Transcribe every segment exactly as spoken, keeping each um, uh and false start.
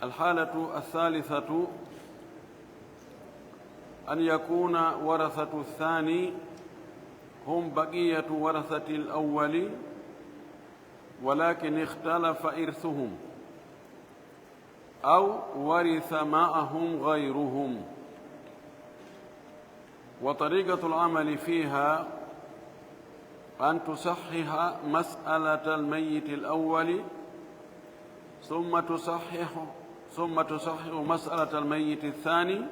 الحالة الثالثة أن يكون ورثة الثاني هم بقية ورثة الأول، ولكن اختلف إرثهم، أو ورث معهم غيرهم. وطريقة العمل فيها أن تصحح مسألة الميت الأول، ثم تصحح، ثم تصحح مسألة الميت الثاني،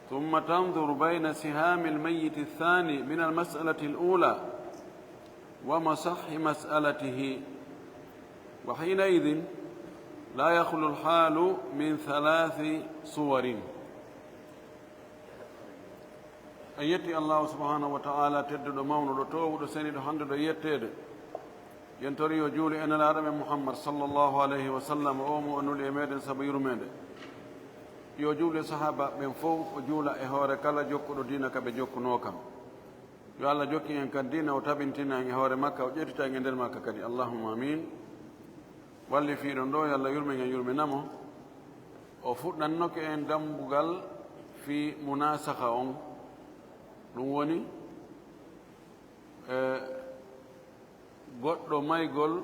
ثم تنظر بين سهام الميت الثاني من المسألة الأولى ومصح مسألته، وحينئذ لا يخلو الحال من ثلاث صور. En yetti Allahu subhanahu wa ta'ala, tedduɗo, mawnuɗo, toowuɗo, seniɗo, handuɗo e yetteede. Yen tori yo juuli e Nelaaɗo men Muhammad sallallahu alayhi wa sallam, o mo o nuli e meɗen sabu yurmeende. Yo juuli e sahaaba ɓen fow, o juula e hoore kala jokkuɗo diina ka ɓe jokkunoo kan. Yo Allah jokkin en kan diina, o tabintina en e hoore makka, o ƴettita en e nder makka kadi. Allahumma amin. Wallifiiɗo ɗo, yo Allah yurmen en, yurminamo. O fuɗɗannoke en dambugal fii munasakha on. Ɗum woni, e, goɗɗo maygol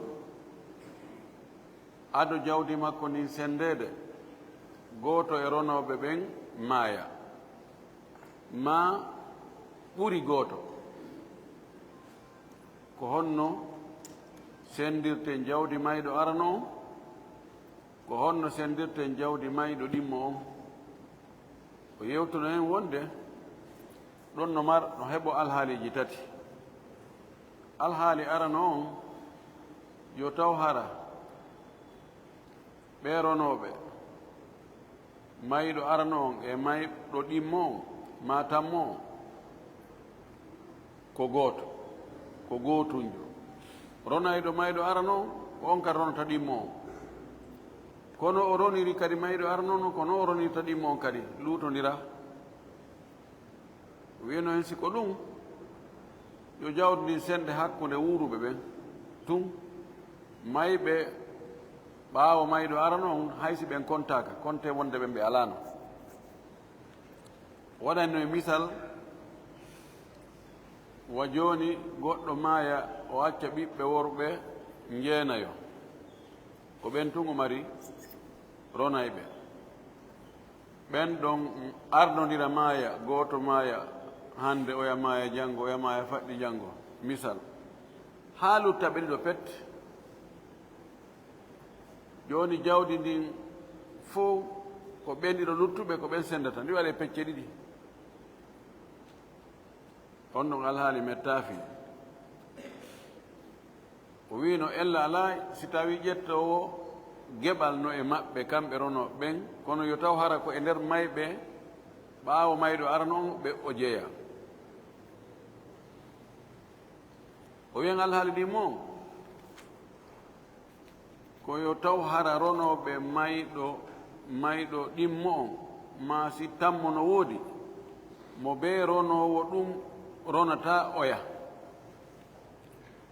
ado jawdi makko ndin senndeede, gooto e ronooɓe ɓen maaya, maa ɓuri gooto. Ko honno senndirten jawdi mayɗo arano on? Ko honno senndirten jawdi mayɗo ɗimmo on? O yewtuno en wonde ɗon no mar-, no heɓo alhaaliiji tati. Alhaali arano on, yo taw hara ɓee ronooɓe, mayɗo arano on e mayɗo ɗimmo on, maa tammo on, ko gooto, ko gootunjo. Ronayɗo mayɗo arano on, ko on kadi ronata ɗimmo on. Kono o roniri kadi mayɗo arano on, kono o ronirta ɗimmo on kadi, luutondira. O wi'ano en, si ko ɗum, yo jawdi ndin sennde hakkunde wuuruɓe ɓen tun. Mayɓe ɓaawo mayɗo arano on, hay si ɓen kontaaka, konte wonde ɓen ɓe alaano. Waɗanno e misal, wa jooni goɗɗo maaya, o acca ɓiɓɓe worɓe njeenayo. Ko ɓen tun o mari ronayɓe. Ɓen ɗon ardondira maaya, gooto maaya hannde, oya maaya janngo, oya maaya faɗɗi janngo, misal. Haa lutta ɓe ɗiɗo pet. Jooni jawdi ndin fow ko ɓen ɗiɗo luttuɓe, ko ɓen senndata. Ndi waɗe pecce ɗiɗi. On ɗon alhaali mettaafi. O wi'ino, ella alaa si tawii ƴettoowo geɓal no e maɓɓe, kamɓe ronooɓe ɓen, kono yo taw hara ko e nder mayɓe, ɓaawo mayɗo arano on, ɓe o jeya. O wi'an alhaali ɗin mo, ko yo taw hara ronooɓe mayɗo, mayɗo ɗimmo on, maa si tammo no woodi, mo bee ronoowo ɗum ronata oya.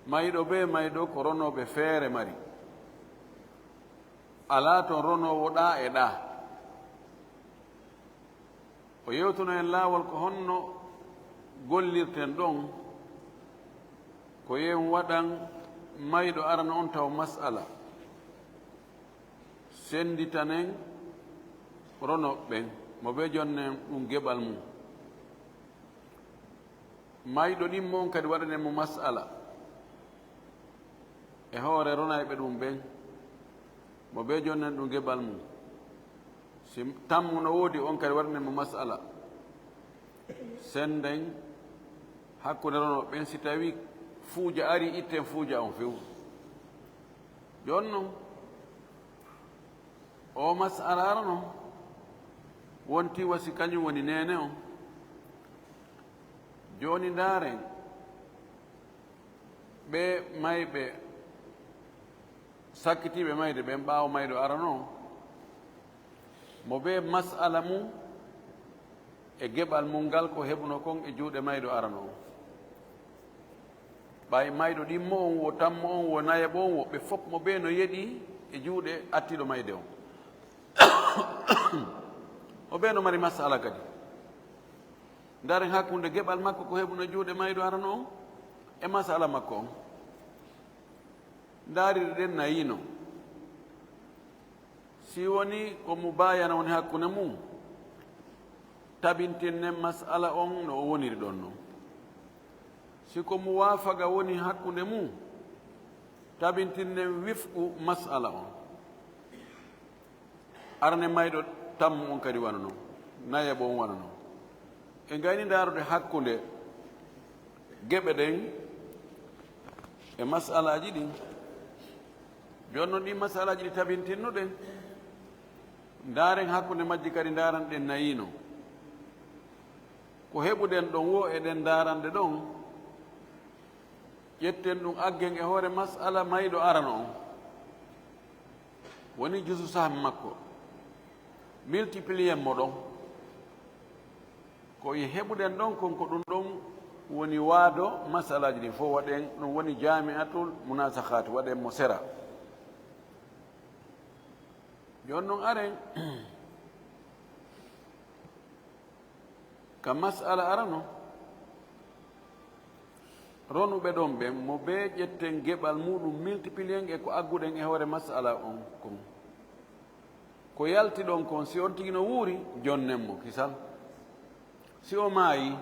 Mayɗo bee mayɗo ko ronooɓe feere mari. Alaa ton ronoowo ɗaa e ɗaa. O yewtuno en laawol ko honno gollirten ɗon, ko yen waɗan mayɗo arano on taw mas'ala, sennditanen ronooɓe ɓen, mo bee jonnen ɗum geɓal mum. Mayɗo ɗimmo on kadi waɗanen mo mas'ala e hoore ronayɓe ɗum ɓen, mo bee jonnen ɗum geɓal mum. Si tammo no woodi, on kadi waɗanen mo mas'ala. Sennden hakkunde ronooɓe ɓen, si tawii fuuja arii, itten fuuja on few. Jooni non, oo mas'ala arano wonti wa si kañum woni neene on. Jooni ndaaren, ɓee mayɓe, sakkitiiɓe mayde ɓen ɓaawo mayɗo arano on, mo bee mas'ala mum e geɓal mum ngal ko heɓuno kon e juuɗe mayɗo arano on. Ɓay mayɗo ɗimmo on wo, tammo on wo, nayaɓo on wo, ɓe fof mo bee no yeɗi e juuɗe attiiɗo mayde on. O ɓe no mari masala kadi. Ndaren hakkunde geɓal makko ko heɓuno juuɗe mayɗo arano on e masala makko on. Ndaariri ɗen na yiino. Si woni ko mu baayana woni hakkunde mum, tabintinnen masala on no o woniri ɗon non. Si ko mu waafaga woni hakkunde mum, tabintinnen wifqu masala on. Arane mayɗo tammu on kadi wano non, nayeɓo on wano non. E ngayni ndaarude hakkunde geɓe ɗen e masalaaji ɗin. Jooni non ɗin masalaaji ɗi tabintinnuɗen, ndaaren hakkunde majji kadi, ndaaran ɗen nayiino. Ko heɓuɗen ɗon wo e ɗen ndaarande ɗon, ƴetten ɗum aggen e hoore masala mayɗo arano on. Woni jusu sahmi makko. Multiplier mo ɗon. Ko e heɓuɗen ɗon kon ko ɗum ɗon woni waado masalaaji ɗin fof waɗen. Ɗum woni jaami'atul munasakhaat, waɗen mo sera. Jooni non aren ka masala arano. Ronuɓe ɗon ɓen, mo bee ƴetten geɓal muɗum, multiplier e ko agguɗen e hoore masala on kon. Ko yalti ɗon kon, si on tigi no wuuri, jonnen mo, kisal. Si o maayi,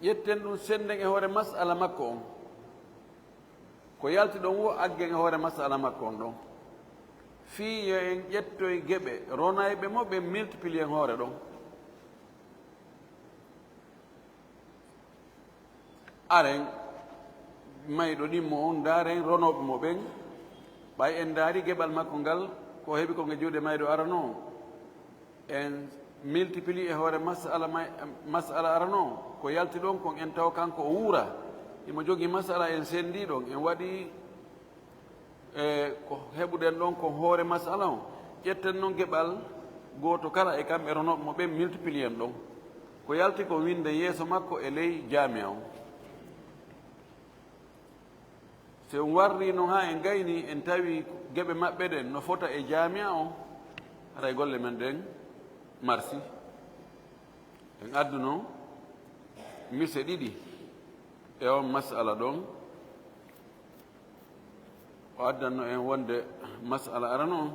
ƴetten ɗum senden e hoore masala makko on. Ko yalti ɗon wo aggen e hoore masala makko on ɗon. Fii yo en ƴettoy geɓe ronayɓe mo ɓen, multiplier hoore ɗon. Aren mayɗo ɗimmo on, ndaaren ronooɓe mo ɓen. Ɓay en ndaari geɓal makko ngal, ko heɓi kon e juuɗe mayɗo arano on, en multiplier e hoore masala may-, masala arano on, ko yalti ɗon kon en tawa kanko o wuura. Himo jogii masala, en senndi ɗon, en waɗi e ko heɓuɗen ɗon ko hoore masala on. Ƴetten non geɓal gooto kala e kamɓe ronooɓe mo ɓen, multiplier ɗon. Ko yalti kon winnde yeeso makko e ley jaami'a on. Si on warri non haa en gayni, en tawi geɓe maɓɓe ɗen no fota e jaami'a on, haray golle men ɗen marsi. En adduno mise ɗiɗi e on masala ɗon. O addanno en wonde masala arano on,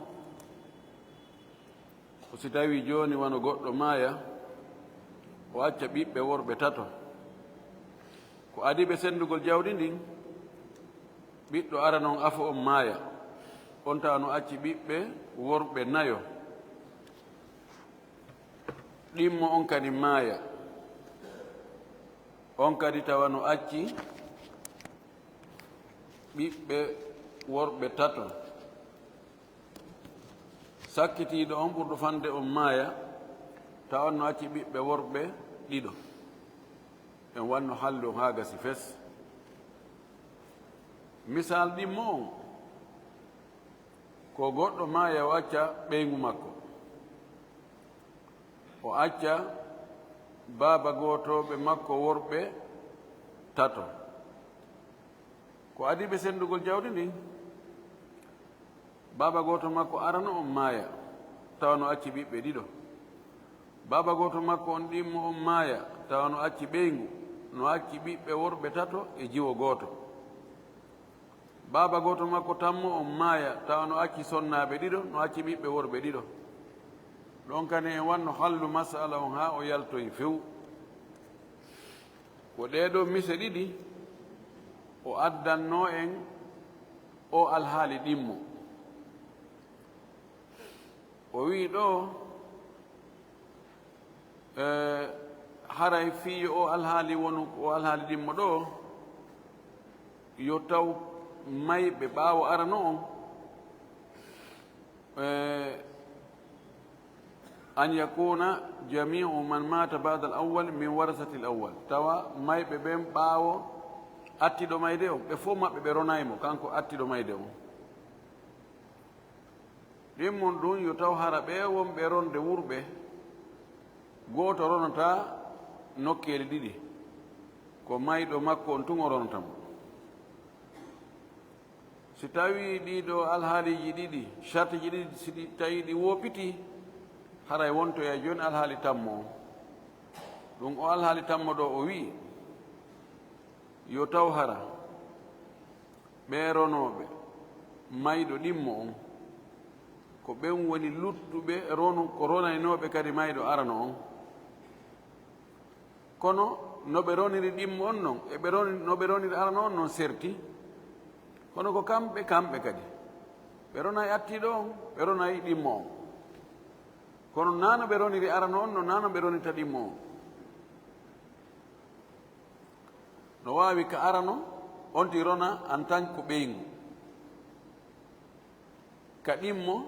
ko si tawi jooni wano goɗɗo maaya, o acca ɓiɓɓe worɓe tato. Ko adii ɓe senndugol jawdi ndin, ɓiɗɗo arano on afo on maaya, on tawa no acci ɓiɓɓe worɓe nayo. Ɗimmo on kadi maaya, on kadi tawa no acci ɓiɓɓe worɓe tato. Sakkitiiɗo on ɓurɗo fande on maaya, tawa on no acci ɓiɓɓe worɓe ɗiɗo. En wanno hallu on haa gasi fes. Misal ɗimmo on, ko goɗɗo maaya, o acca ɓeyngu makko. O acca baaba gootooɓe makko worɓe tato. Ko adii ɓe senndugol jawdi ndin, baaba gooto makko arano on maaya, tawa no acci ɓiɓɓe ɗiɗo. Baaba gooto makko on ɗimmo on maaya, tawa no acci ɓeyngu, no acci ɓiɓɓe worɓe tato e jiwo gooto. Baaba gooto makko tammo on maaya, tawa no acci sonnaaɓe ɗiɗo, no acci ɓiɓɓe worɓe ɗiɗo. Ɗon kadi en wanno hallu masala on haa o yaltoyi few. Ko ɗee ɗoo mise ɗiɗi o addannoo en o alhaali ɗimmo. O wi'i ɗoo, eh, haray fii yo o alhaali wonu, o alhaali ɗimmo ɗoo, yo taw mayɓe ɓaawo arano on, eh, an yakuna jami'u man mata ba'da al-awwal min warasati al-awwal. Tawa mayɓe ɓen ɓaawo attiɗo mayde on, ɓe fof maɓɓe ɓe ronay mo, kanko attiɗo mayde on. Ɗimmun ɗun yo taw hara ɓee wonɓe ronde wurɓe, gooto ronata nokkeeli ɗiɗi, ko mayɗo makko on tun o ronata mo. Si tawii ɗii ɗoo alhaaliiji ɗiɗi, sartiiji ɗiɗi, si ɗi tawii ɗi woopitii, haray wontoya jooni alhaali tammo on. Ɗum o alhaali tammo ɗoo o wi'i, yo taw hara ɓee ronooɓe mayɗo ɗimmo on, ko ɓen woni luttuɓe ronu, ko ronaynooɓe kadi mayɗo arano on. Kono no ɓe roniri ɗimmo on non, e ɓe roni-, no ɓe roniri arano on non serti. Kono ko kamɓe, kamɓe kadi. Ɓe ronay attiiɗo on, ɓe ronay ɗimmo on. Kono naa no ɓe roniri arano on non, naa no ɓe ronirta ɗimmo on. No waawi ka arano, on ti rona en tant que ɓeyngu. Ka ɗimmo,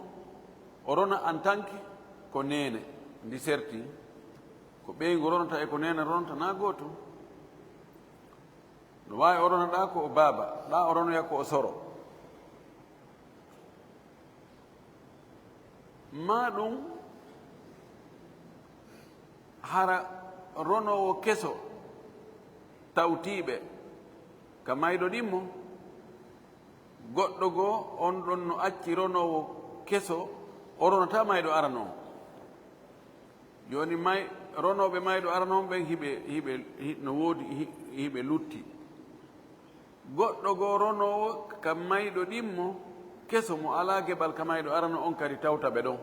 o rona en tant que ko neene, ndi serti. Ko ɓeyngu ronata e ko neene ronata naa gootum. No waawi o rona ɗaa ko o baaba, ɗaa o ronoya ko o soro. Maa ɗum hara ronoowo keso tawtiiɓe ka mayɗo ɗimmo, goɗɗo goo on ɗon no acci ronoowo keso, o ronataa mayɗo arano on. Jooni may-, ronooɓe mayɗo arano on ɓen hiɓe, hiɓe, hi-, no woodi hi-, hiɓe lutti. Goɗɗo goo ronoowo ka mayɗo ɗimmo keso mo alaa geɓal ka mayɗo arano on kadi tawta ɓe ɗon.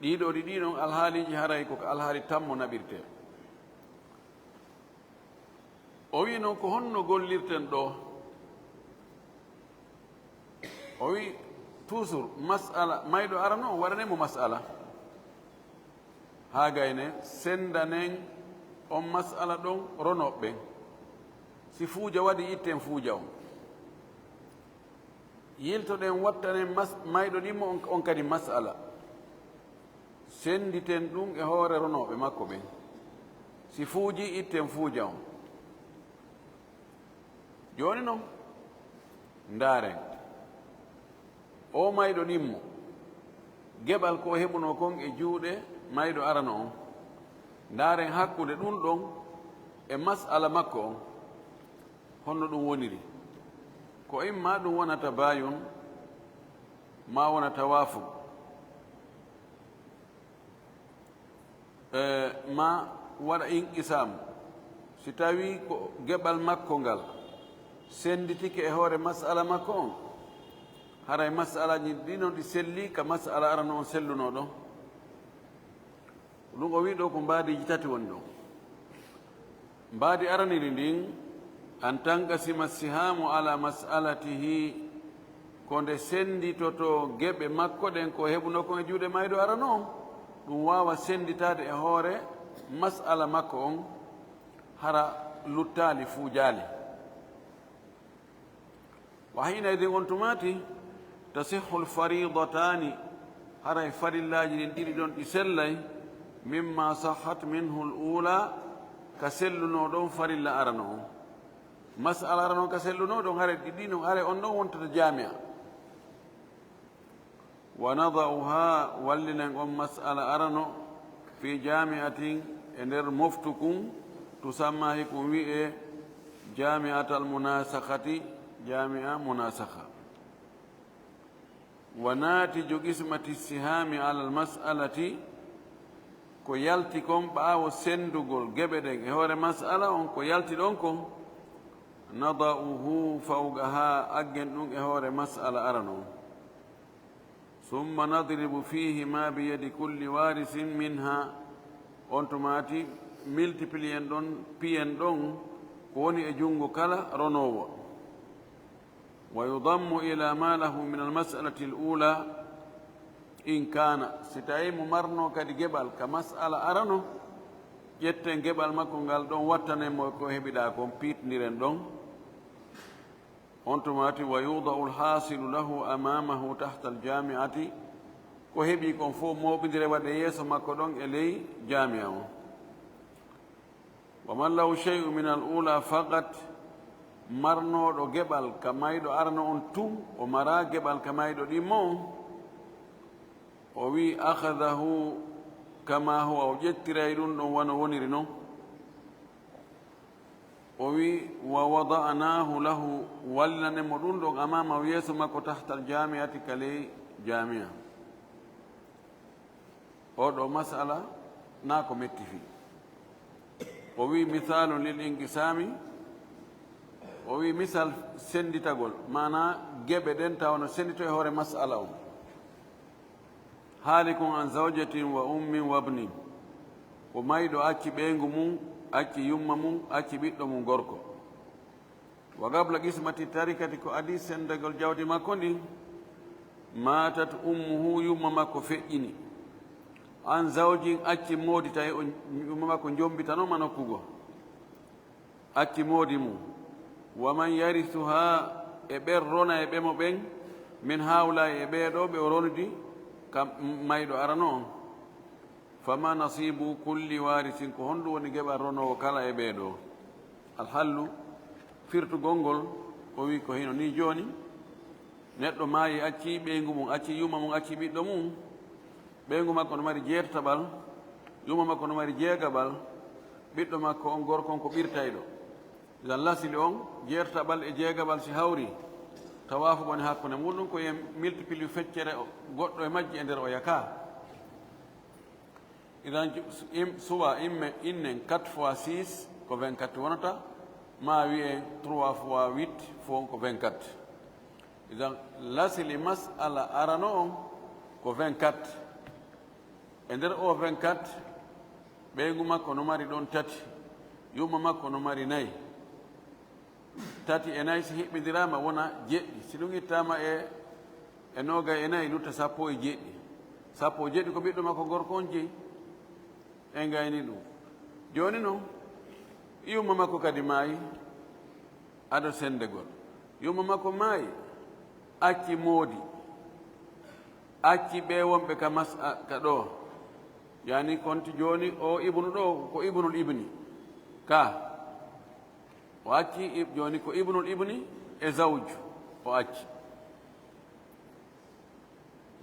Ɗii ɗoo ɗiɗi ɗon alhaaliiji haray ko ka alhaali tammo naɓirtee. O wi'i non ko honno gollirten ɗoo? O wi'i toujours mas'ala, mayɗo arano on waɗanee mo mas'ala. Haa gayne, senndanen on mas'ala ɗon ronooɓe ɓen. Si fuuja waɗi, itten fuuja on. Yiltoɗen, wattanen mas-, mayɗo ɗimmo on, on kadi mas'ala. Sennditen ɗum e hoore ronooɓe makko ɓen. Si fuujii, itten fuuja on. Jooni non, ndaaren. Oo mayɗo ɗimmo, geɓal ko o heɓunoo kon e juuɗe mayɗo arano on. Ndaaren hakkunde ɗum ɗon e mas'ala makko on, honno ɗum woniri. Ko imma ɗum wona tabaayun, maa wona tawaafuk. E, maa waɗa inqisaamu. Si tawii ko geɓal makko ngal sennditike e hoore mas'ala makko on, haray mas'alaaji ɗin non ɗi sellii ka mas'ala arano on sellunoo ɗon. Ɗum o wi'i ɗoo ko mbaadiiji tati woni ɗon. Mbaadi araniri ndin, an tanqasima sihaamu ala mas'alatihi, ko nde sennditotoo geɓe makko ɗen ko heɓunoo kon e juuɗe mayɗo arano on, ɗum waawa sennditaade e hoore mas'ala makko on, hara luttaali, fuujaali. Wa hiina idin, on tumaati, tasihhul fariidataani, haray farillaaji ɗin ɗiɗi ɗon ɗi sellay, mimma sahhat minhu al-uula, ka sellunoo ɗon farilla arano on. Mas'ala arano on ka sellunoo ɗon, haray ɗiɗi non, haray on ɗon wontata jaami'a. Wa nada'uha, wallinen on mas'ala arano, fi jaami'atin, e nder moftu kun, tusamma, hikun wi'ee jaami'atal munasakhati, jaami'a munasakha. Wa natiju qismati sihaami alal mas'alati, ko yalti kon ɓaawo senndugol geɓe ɗen e hoore mas'ala on, ko yalti ɗon kon, nada'uhu fawqaha, aggen ɗum e hoore mas'ala arano on. Summa nadribu fiihi ma biyadi kulli waarisin minha. On tumaati, multiplier en ɗon, piyen ɗon ko woni e junngo kala ronoowo. Wa yudammu ila ma lahu min almas'alati alula, in kaana, si tawii mo marnoo kadi geɓal ka mas'ala arano, ƴetten geɓal makko ngal ɗon, wattanen mo ko heɓiɗaa kon, piitindiren ɗon. On tumaati, wa yuda'u alhasilu lahu amamahu tahta aljami'ati, ko heɓi kon fof mooɓindire waɗe yeeso makko ɗon e ley jaami'a on. Wa man lahu shay'un min al-ula faqat, marnooɗo geɓal ka mayɗo arano on tun, o maraa geɓal ka mayɗo ɗimmo on, o wi'i, akhadahu kama huwa, o ƴettiray ɗum ɗon wano woniri non. O wi, "Wa wada'nahu lahu", wallilanen mo ɗum ɗon amama yeeso makko, tahtal jami'ati, ka ley jami'a. Oo ɗoo mas'ala naa ko metti fii. O wi, "Misalun lil inqisami", o wi misal sennditagol, maanaa geɓe ɗen tawa no senndito e hoore mas'ala on. Haalikun an zawjatin wa ummin wa ibnin. Ko mayɗo acci ɓeyngu mum, acci yumma mum, acci ɓiɗɗo mum gorko. Wa qabla qismati tarikati, ko adii senndagol jawdi makko ndin, maatat ummuhu, yumma makko feƴƴini. An zawjin, acci moodi, tawi o, yumma makko jombitanoma nokku goo. Acci moodi mum. Wa man yarisuha, e ɓen rona e ɓe mo ɓen, min haulaa'i, e ɓee ɗoo ɓe o ronidi, ka mayɗo arano on. Fama nasibu kulli warisin, ko honɗum woni geɓal ronoowo kala e ɓee ɗoo? Alhallu, firtugol ngol, o wi ko hino nii jooni, neɗɗo maayi, acci ɓeyngu mum, acci yumma mum, acci ɓiɗɗo mum. Ɓeyngu makko no mari jeertaɓal, yumma makko no mari jeegaɓal, ɓiɗɗo makko on gorko on ko ɓirtayɗo. Idan lasili on, jeertaɓal e jeegaɓal si hawri, tawaafu woni hakkunde muɗum, ko yen multiplier feccere goɗɗo e majji e nder oya ka. Idan, im-, suwa imme, innen quatre fois six ko vingt-quatre wonata, ma wi'en trois fois huit fof ko vingt-quatre. Idan, lasili mas'ala arano on ko vingt-quatre. E nder o vingt-quatre, ɓeyngu makko no mari ɗon tati, yumma makko no mari nayi. Tati e nayi si hiɓɓindiraama wona jeɗɗi. Si ɗum ittaama e, e noogay e nayi, lutta sappo e jeɗɗi. Sappo e jeɗɗi ko ɓiɗɗo makko gorko on jeyi. En gayni ɗum. Jooni non, yumma makko kadi maayi, ado senndegol. Yumma makko maayi, acci moodi, acci ɓee wonɓe ka mas-, a, ka ɗoo. Yani konti jooni o ibnu ɗoo, ko ibnul ibni. Ka. O acci ib-, jooni ko ibnul ibni e zawju o acci.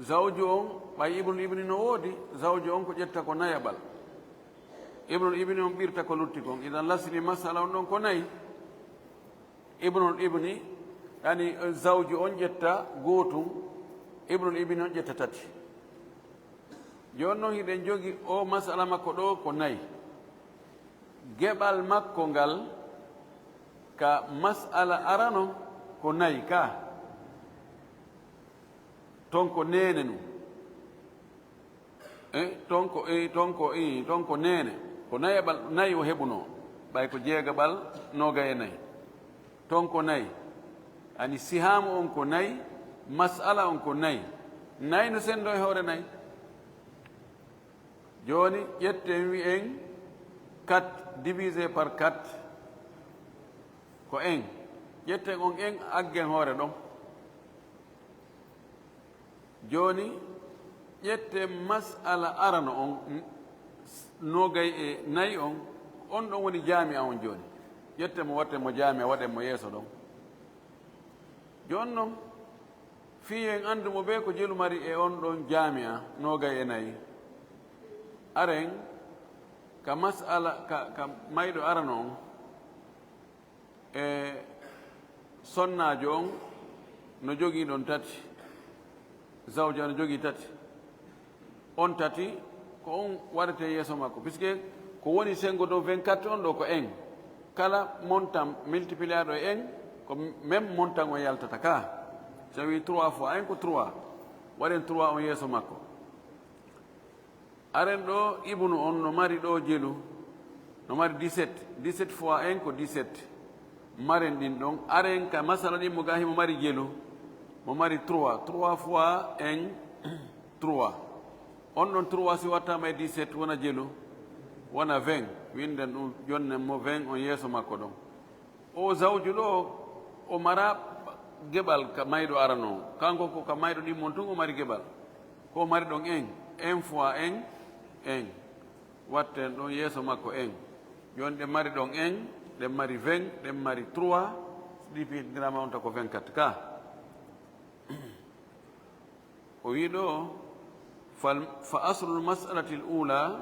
Zawju on, ɓay ibnul ibni no woodi, zawju on ko ƴetta ko nayaɓal. Ibnul ibni on ɓirta ko lutti kon. Idan lasli masala on ɗon ko nayi. Ibnul ibni, yani, zawju on ƴetta gootum, ibnul ibni on ƴetta tati. Jooni non hiɗen jogi o masala makko ɗoo ko nayi. Geɓal makko ngal ka masala arano ko nayi ka. Ton ko neene nun. E, ton ko, e, ton ko, e, ton ko neene. Ko nayaɓal, nayi o heɓunoo. Ɓay ko jeegaɓal, noogay e nayi. Ton ko nayi. Ani sihaamu on ko nayi, masala on ko nayi. Nayi no senndo e hoore nayi. Jooni, ƴetten wi'en quatre divisé par quatre ko un. Ƴetten on un, aggen hoore ɗon. Jooni, ƴetten masala arano on, n-, noogay e nayi on, on ɗon woni jaami'a on jooni. Ƴetten mo, watten mo jaami'a, waɗen mo yeeso ɗon. Jooni non, fii en anndu mo bee ko jelu mari e on ɗon jaami'a noogay e nayi. Aren ka masala, ka, ka mayɗo arano on, e sonnaajo on no jogii ɗon tati, zawja no jogii tati. On tati, ko on waɗete yeeso makko. Puisque ko woni senngo dow vingt-quatre on ɗoo ko un. Kala montant multiplié ɗo e un, ko même montant o yaltata ka. So a wii trois fois un ko trois. Waɗen trois on yeeso makko. Aren ɗoo, ibnu on no mari ɗoo jelu, no mari dix-sept. Dix-sept fois un ko dix-sept. Maren ɗin ɗon. Aren ka masala ɗin mo ga himo mari jelu. Mo mari trois. Trois fois un, trois. On ɗon trois si wattaama e dix-sept wona jelu, wona vingt. Winden ɗum, jonnen mo vingt on yeeso makko ɗon. O zawju ɗoo, o mara geɓal ka mayɗo arano on. Kanko ko ka mayɗo ɗimmon tun o mari geɓal. Ko mari ɗon un, un fois un, un. Watten ɗon yeeso makko un. Jooni ɗen mari ɗon un, ɗen mari vingt, ɗen mari trois, ɗi piitindirama on ta ko vingt-quatre ka. O wi ɗoo, fal-, fa aslul mas'alatil ula,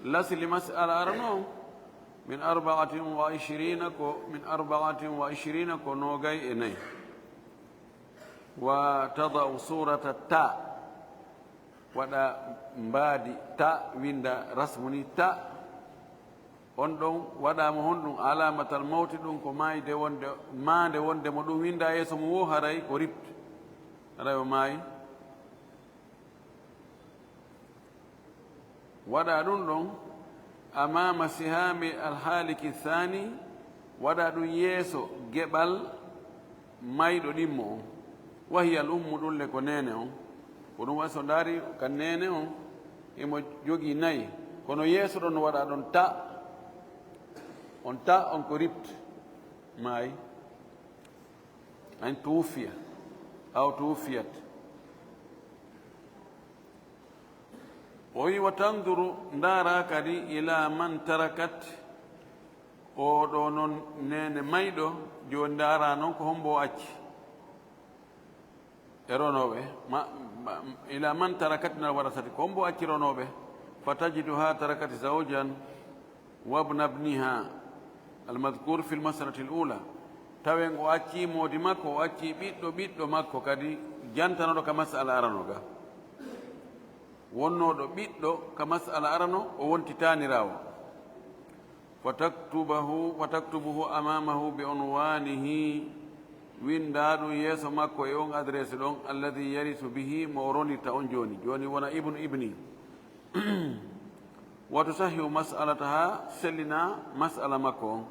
lasili mas'ala arano on, Min arba'atin wa ishrina ko, min arba'atin wa ishrina ko noogay e nayi. Wa tada'u surata ta, waɗa mbaadi ta, winda rasmu ni ta. On ɗon waɗaama honɗum? Alamatal mawti, ɗum ko maayde wonde, maande wonde mo ɗum winda yeeso mum wo haray ko ribt, haray o maayi. Waɗa ɗum ɗon amama sihami alhaliki thani, waɗa ɗum yeeso geɓal mayɗo ɗimmo on. Wahiya al ummu, ɗum le ko neene on. Ko ɗum waɗi so ndaari ka neene on, himo jogii nayi. Kono yeeso ɗon no waɗa ɗon ta. On ta, on ko ribt. Maayi. An tuwuffiya. Aw tuwuffiyat. O wi, "Wa tanduru, ndaara kadi, ila man tarakat, oo ɗoo noon neene mayɗo, jooni ndaara noon ko hombo o acci e ronooɓe, ma, ma, ila man tarakat min al warasati, ko hombo o acci ronooɓe, fa tajiduha tarakat zawjan, wabna bniha almadhkur fi lmasalati lula, tawen o accii moodi makko, o accii ɓiɗɗo ɓiɗɗo makko kadi jantanoɗo ka masala arano ga, wonnooɗo ɓiɗɗo ka masala arano, o wonti taaniraawo. Fa taktubahu, fa taktubuhu amamahu bi unwanihi, winda ɗum yeeso makko e on adresse ɗon, alladhi yarisu bihi, mo o ronirta on jooni, jooni wona ibnu ibni." Wa tusahihu mas'alataha, sellina mas'ala makko on.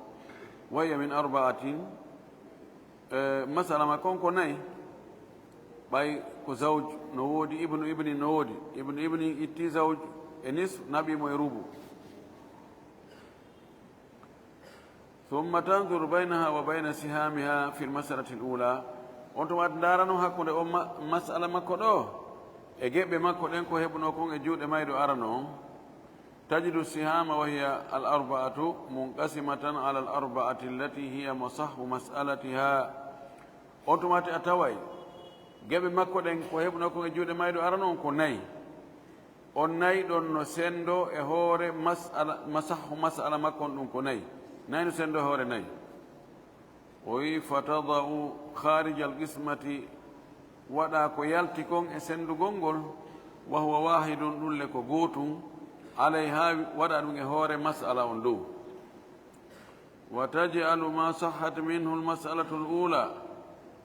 Wa hiya min arba'atin, eh, mas'ala makko on ko nayi. Ɓay ko zawj no woodi, ibnu ibni no woodi. Ibnu ibni itti zawj e nisf, naɓi mo e rubu. Thumma tanzuru baynaha wa bayna sihamiha fil mas'alati al-ula. On tuma ndaara non hakkunde on ma-, mas'ala makko ɗo e geɓe makko ɗen ko heɓuno kon e juuɗe mayɗo arano on. Tajidu sihama wa hiya al-arba'atu munqasimatan ala al-arba'ati allati hiya masahhu mas'alatiha. On tumati a taway geɓe makko ɗen ko heɓuno kon e juuɗe mayɗo arano on ko nayi. On nayi ɗon no senndo e hoore mas'ala, masahhu mas'ala makko on, ɗum ko nayi. Nayi no senndo e hoore nayi. O wi, "Fatada'u kharijal qismati," waɗa ko yalti kon e senndugol ngol, "wa huwa wahidun," ɗum le ko gootum, "alayha," waɗa ɗum e hoore mas'ala on dow. "Wa taj'alu ma sahhat minhu al-mas'alatu al-ula,"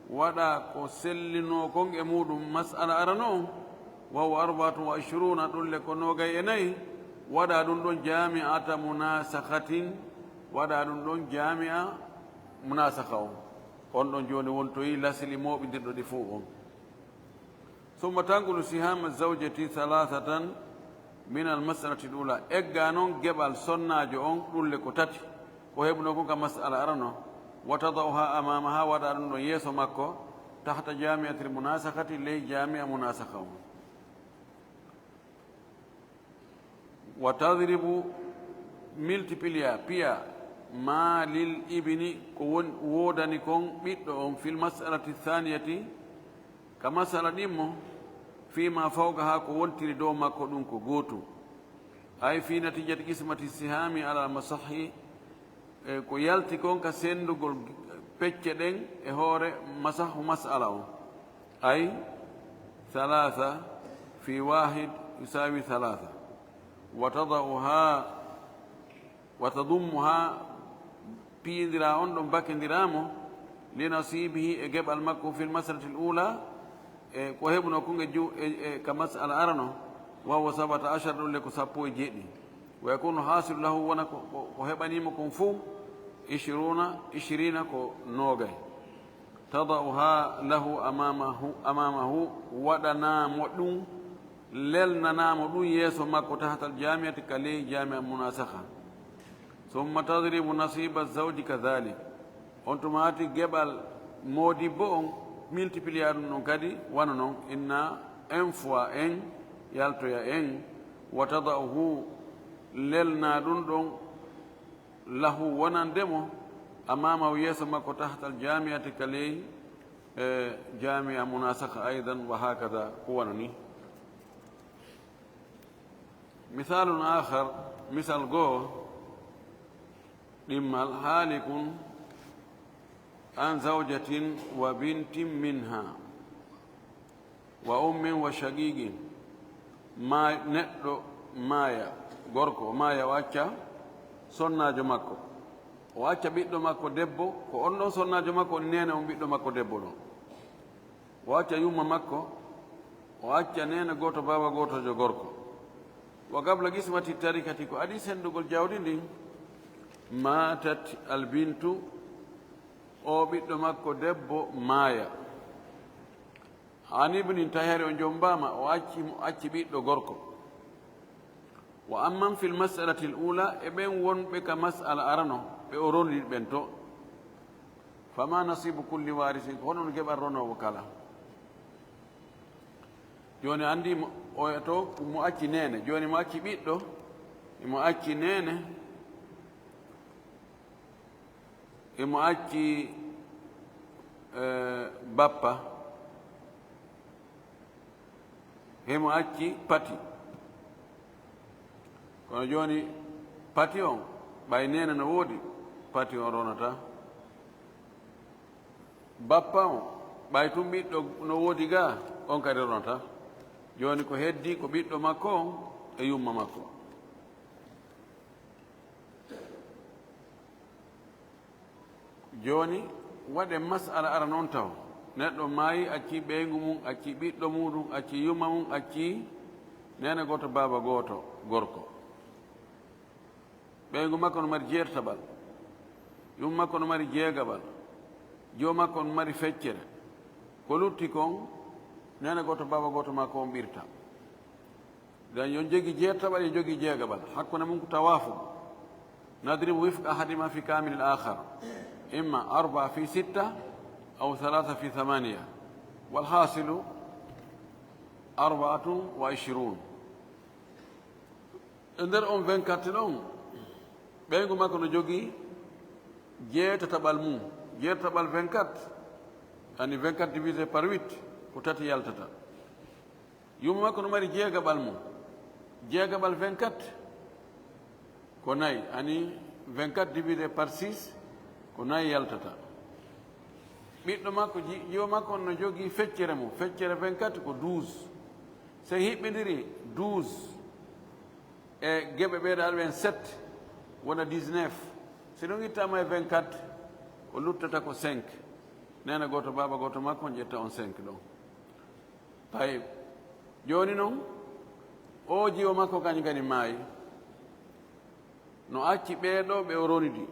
waɗa ko sellinoo kon e muɗum mas'ala arano on, "wa huwa arba'atun wa ishruna," ɗum le ko noogay e nayi, waɗa ɗum ɗon jami'ata munasakhatin, waɗa ɗum ɗon jami'a munasakha on. On ɗon jooni wontoyi lasili mooɓindirɗo ɗi fow on. Summa tanqulu sihama zawjati thalathatan min al mas'alati al ula. Egga non geɓal sonnaajo on, ɗum le ko tati, ko heɓuno kon ka mas'ala arano. Wa tada'uha amamaha, waɗa ɗum ɗon yeeso makko, tahta jami'atil munasakhati, ley jami'a munasakha on. Wa tadribu, multiplier, piya, ma lil ibni, ko won, woodani kon ɓiɗɗo on, fil mas'alati thaniyati, ka masala ɗimmo, fima fawqaha, ko wontiri dow makko ɗum ko gootum. Ay fi natijati qismati sihami ala masahhi, e ko yalti kon ka senndugol pecce ɗen e hoore masahhu mas'ala on. Ay, thalatha fi wahid yusawi thalatha. Wa tada'uha, wa tadummuha, piyindira on ɗon, bakindira mo, li nasibihi, e geɓal makko, fil mas'alati al ula, e ko heɓuno kon e ju-, e, e ka mas'ala arano, wa huwa sab'ata ashar, ɗum le ko sappo e jeeɗiɗi. Wa yakunu hasilu lahu, wona ko, ko, ko heɓanimo kon fow, ishruna, ishrina, ko noogay. Tada'uha lahu amamahu, amamahu, waɗanamo ɗum, lelnanamo ɗum yeeso makko, tahtal jami'ati, ka ley jami'a munasakha. Summa tadribu nasiba zawji kadhalik. On tumati geɓal modibbo on, multiplier ɗum ɗon kadi, wano non, inna un fois un, yaltoya un, wa tada'uhu, lelna ɗum ɗon, lahu, wonande mo, amamahu, yeeso makko, tahtal jami'ati, ka ley, e, jami'a munasakha aydan, wa hakadha, ko wano ni. Misalun akhar, misal goo, Ɗimmal, haalikun an zawjatin wa bintin minha wa ummin wa shaqiqin. Ma-, neɗɗo maaya, gorko o maaya, o acca sonnaajo makko, o acca ɓiɗɗo makko debbo, ko on ɗon sonnaajo makko woni neene on ɓiɗɗo makko debbo ɗon. O acca yumma makko, o acca neene gooto, baaba gootojo gorko. Wa qabla qismati tarikati, ko adii senndugol jawdi ndin, matat albintu, o ɓiɗɗo makko debbo maaya. An ibnin, tawi hari o jommbaama, o acci, acci ɓiɗɗo gorko. Wa amman fil mas'alati al ula, e ɓen wonɓe ka mas'ala arano, ɓe o roniri ɓen to. Fama nasibu kulli warisin, ko hono geɓal ronoowo kala? Jooni anndi mo, o to mo acci neene, jooni mo acci ɓiɗɗo, emo acci neene, emo acci, eh, bappa, hemo acci pati. Kono jooni pati on, ɓay neene no woodi, pati on ronata. Bappa on, ɓay tun ɓiɗɗo no woodi gaa, on kadi ronata. Jooni ko heddii ko ɓiɗɗo makko on e yumma makko. Jooni, waɗen mas'ala ara non taw. Neɗɗo maayi, acci ɓeyngu mum, acci ɓiɗɗo muɗum, acci yumma mum, acci neene gooto, baaba gooto, gorko. Ɓeyngu makko no mari jeertaɓal, yumma makko no mari jeegaɓal, jiwo makko no mari feccere. Ko lutti kon, neene gooto, baaba gooto maa ko on ɓirta. Idan yo jogii jeertaɓal, yo jogii jeegaɓal. Hakkunde mum ko tawaafuq. Nadribu wifqa ahadima fi kamili al akhar. Imma arba'a fi sitta, aw thalatha fi thamaniya. Wal hasilu arba'atun wa ishrun. E nder on vingt-quatre ɗon, ɓeyngu makko no jogii jeetataɓal mum. Jeetataɓal vingt-quatre, ani vingt-quatre divisé par huit, ko tati yaltata. Yumma makko no mari jeegaɓal mum. Jeegaɓal vingt-quatre ko nayi, ani vingt-quatre divisé par six ko nayi yaltata. Ɓiɗɗo makko, ji-, jiwo makko on no jogii feccere mum. Feccere vingt-quatre ko douze. So en hiɓɓindiri douze e geɓe ɓeeɗa ɓen sept, wona dix-neuf. Si ɗum ittaama e vingt-quatre, ko luttata ko cinq. Neene gooto, baaba gooto makko on ƴetta on cinq ɗon. Tayyib. Jooni non, oo jiwo makko kañum kadi maayi. No acci ɓee ɗoo ɓe o ronidi.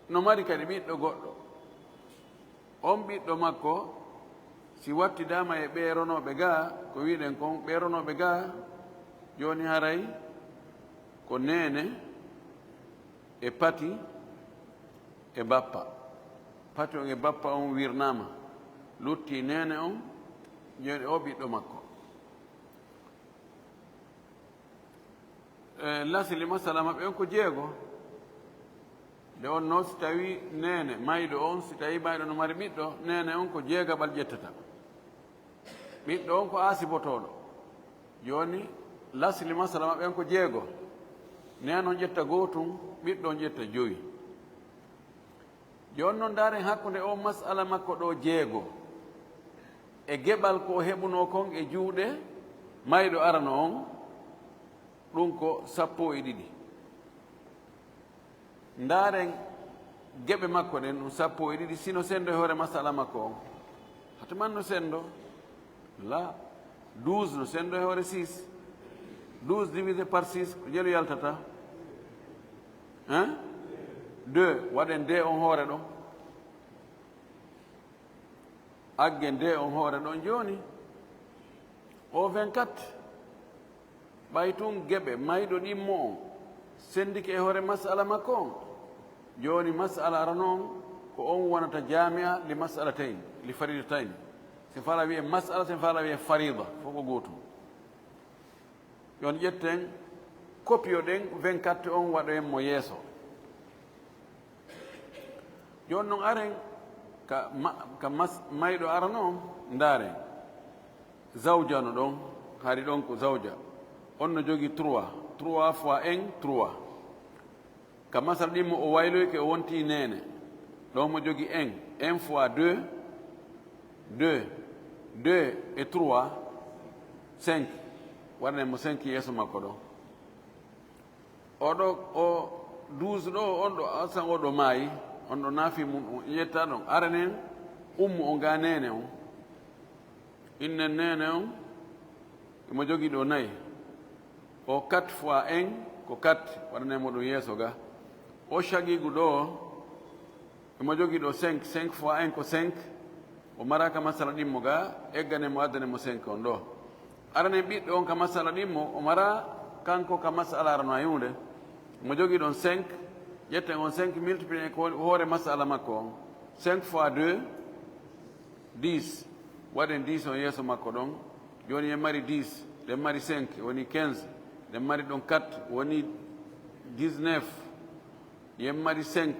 No mari kadi ɓiɗɗo goɗɗo. On ɓiɗɗo makko, si wattidaama e ɓee ronooɓe gaa, ko wi'ɗen kon ɓee ronooɓe gaa, jooni haray ko neene e pati e bappa. Pati on e bappa on wirnaama, lutti neene on, jooni o ɓiɗɗo makko. E lasli masala maɓɓe on ko jeego. Nde on non, si tawi neene mayɗo on, si tawi mayɗo no mari ɓiɗɗo, neene on ko jeegaɓal ƴettata. Ɓiɗɗo on ko asibotooɗo. Jooni, lasli masala maɓɓe on ko jeego. Neene on ƴetta gootun, ɓiɗɗo on ƴetta jowi. Jooni non, ndaaren hakkunde o masala makko ɗoo jeego e geɓal ko o heɓunoo kon e juuɗe mayɗo arano on, ɗum ko sappo e ɗiɗi. Ndaaren geɓe makko ɗen, ɗum sappo e ɗiɗi, si no senndo e hoore masala makko on. Hatiman no senndo. La. Douze no senndo e hoore six. Douze divisé par six, ko jelu yaltata? Hein? Deux. Waɗen deux on hoore ɗon. Aggen deux on hoore ɗon jooni. O vingt-quatre. Ɓay tun geɓe mayɗo ɗimmo on senndike e hoore masala makko on. Jooni masala arano on, ko on wonata jaami'a li mas'alatayn, li faridatayn. Sen fala wi'e masala, sen fala wi'e farida, fof ko gootum. Yon ƴetten, kopiyo ɗen vingt-quatre on, waɗoyen mo yeeso. Jooni non aren ka ma-, ka mas-, mayɗo arano on, ndaaren. Zawja no ɗon, hari ɗon ko zawja. On no jogii trois. Trois fois un, trois. Ka masala ɗimmo o wayloyke, o wonti neene. Ɗo mo jogi un, un fois deux, deux, deux et trois, cinq. Waɗanen mo cinq yeeso makko ɗo. O ɗo, o douze ɗo, on ɗo, asan o ɗo maayi, on ɗo naafi mum, on ƴetta ɗon. Aranen ummu on ga neene on. Innen neene on, emo jogii ɗo nayi. O quatre fois un ko quatre, waɗanen mo ɗum yeeso ga. O shagiigu ɗo, emo jogii ɗo cinq, cinq fois un ko cinq. O maraaka masala ɗimmo ga, egganen mo, addanen mo cinq on ɗo. Aranen ɓiɗɗo on ka masala ɗimmo, o mara kanko ka masala arano a yunde. Emo jogii ɗon cinq, ƴetten on cinq multiplié ko hoore masala makko on. Cinq fois deux, dix. Waɗen dix on yeeso makko ɗon. Jooni en mari dix, ɗen mari cinq, woni quinze. Ɗen mari ɗon quatre, woni dix-neuf. Yen mari cinq,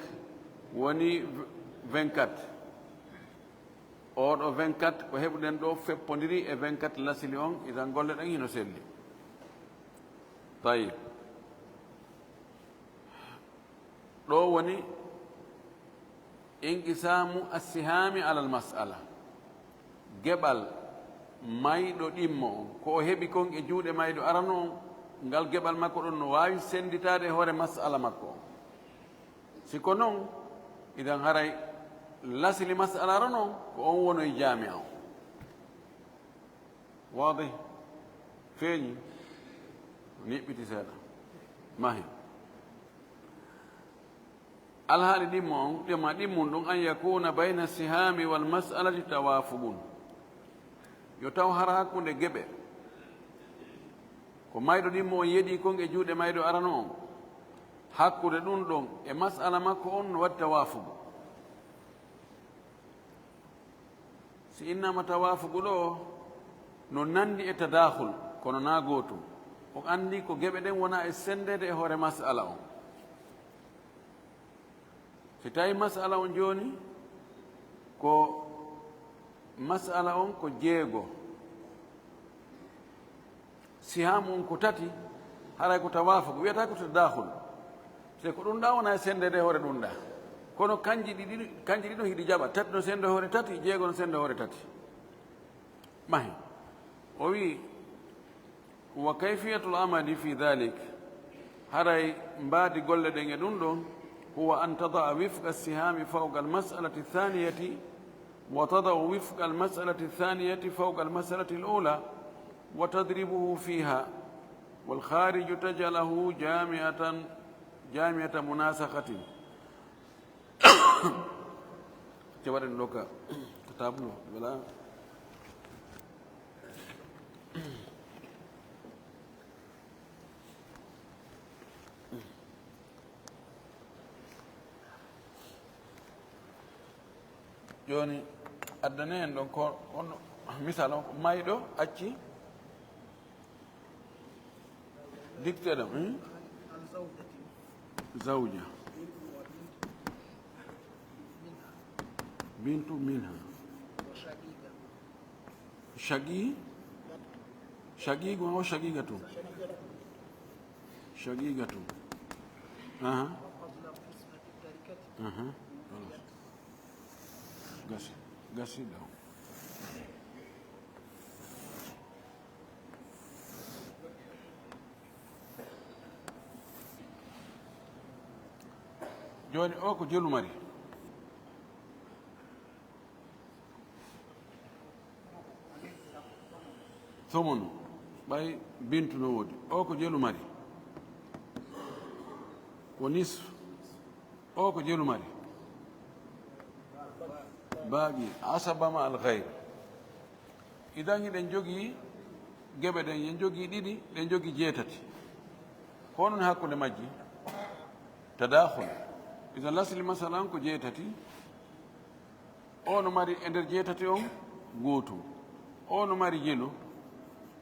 woni vingt-quatre. Oɗo vingt-quatre ko heɓuɗen ɗo feppondiri e vingt-quatre lasili on, idan golle ɗen hino selli. Tayyib. Ɗo woni inqisaamu assihaami alal mas'ala. Geɓal mayɗo ɗimmo on, ko o heɓi kon e juuɗe mayɗo arano on, ngal geɓal makko ɗon no waawi senditaade e hoore mas'ala makko on. Si ko non, idan haray lasili mas'ala arano on, ko on wonoy jaami'a on. Waadih? Feeñi? Niɓɓiti seeɗa. Mahi. Alhaali ɗimmo on, ɗima ɗimmun ɗum, an yakuna bayna sihaami wal mas'alati tawaafuqun. Yo taw hara hakkunde geɓe. Ko mayɗo ɗimmo on yeɗi kon e juuɗe mayɗo arano on. Hakkunde ɗum ɗon e mas'ala makko on no waɗi tawaafuqu. Si innama tawaafuqu ɗo, no nandi e tadaakhul, kono na gootum. O andi ko geɓe ɗen wona e sendeede e hoore mas'ala on. Si tawi mas'ala on jooni, ko mas'ala on ko jeego. Sihaamu on ko tati, haray ko tawaafuqu, wiyata ko tadaakhul. Se ko ɗum ɗa wona e sendeede e hoore ɗum ɗa. Kono kanji ɗiɗi, kanji ɗiɗo hiɗi jaɓa. Tati no sendo hoore tati, jeego no sendo hoore tati. Mahi. O wi, wa kayfiyatul amali fi dhalik. Haray mbaadi golle ɗen e ɗum ɗon, huwa an tada'a wifqa sihami fawqa al mas'alati thaniyati, wa tada'u wifqa al mas'alati thaniyati fawqa al mas'alati al ula, wa tadribuhu fiha, wal khariju taj'aluhu jami'atan, jami'ata munasakhatin. Te waɗen ɗo ka, ka tableau, wala? Jooni, addane en ɗon ko, on, misal on, ko mayɗo acci dicté ɗam, hmm? Zawja. Bintu minha. Shagi-, shagigu o shagiga tun. Shagiga tun. Aha. Aha. Voilà. Gasi. Gasi ɗo. Jooni o ko jelu mari. Somonu. Ɓay bintu no woodi. O ko jelu mari. Ko nisfu. O ko jelu mari. Baaqi asaba ma al ghayr. Idan hiɗen jogii geɓe ɗen, en jogii ɗiɗi, ɗen jogii jeetati. Ko honɗun hakkunde majji? Tadaakhul. Idan lasli masala on ko jeetati. O no mari e nder jeetati on gootum. O no mari jelu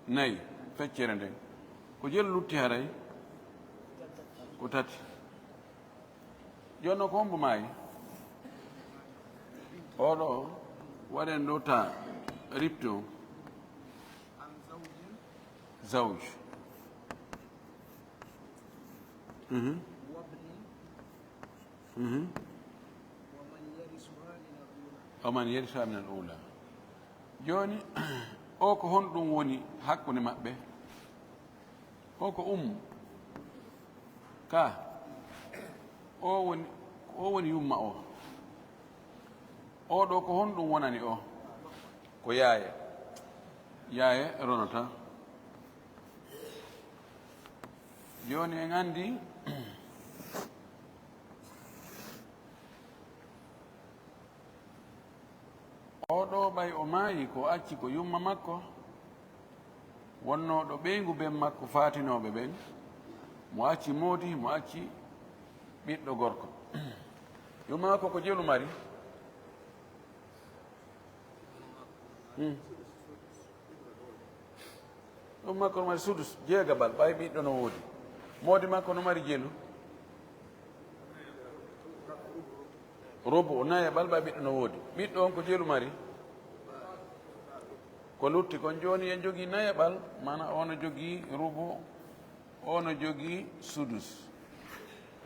nayi, feccere nden. Ko jelu lutti haray? Ko tati. Jooni ko hombo maayi? Oɗo, waɗen ɗo ta ripto. Zawj. Mhm. Mhm. Wa man yarisuha min al ula. Jooni, o ko honɗum woni hakkunde maɓɓe? O ko ummu. Ka. O woni, o woni yumma o. O ɗo ko honɗum wonani o? Ko yaaye. Yaaye ronata. Jooni en anndi oo ɗoo ɓay o maayi ko acci ko yumma makko, wonnooɗo ɓeyngu ben makko faatinooɓe ɓen, mo acci moodi, mo acci ɓiɗɗo gorko. Yumma makko ko jelu mari? Hmm. Ɗum makko no mari sudus, jeegaɓal, ɓay ɓiɗɗo no woodi. Moodi makko no mari jelu? Rubu, nayaɓal, ɓay ɓiɗɗo no woodi. Ɓiɗɗo on ko jelu mari? Ko lutti kon jooni en jogii nayaɓal, mana o no jogii rubu, o no jogii sudus.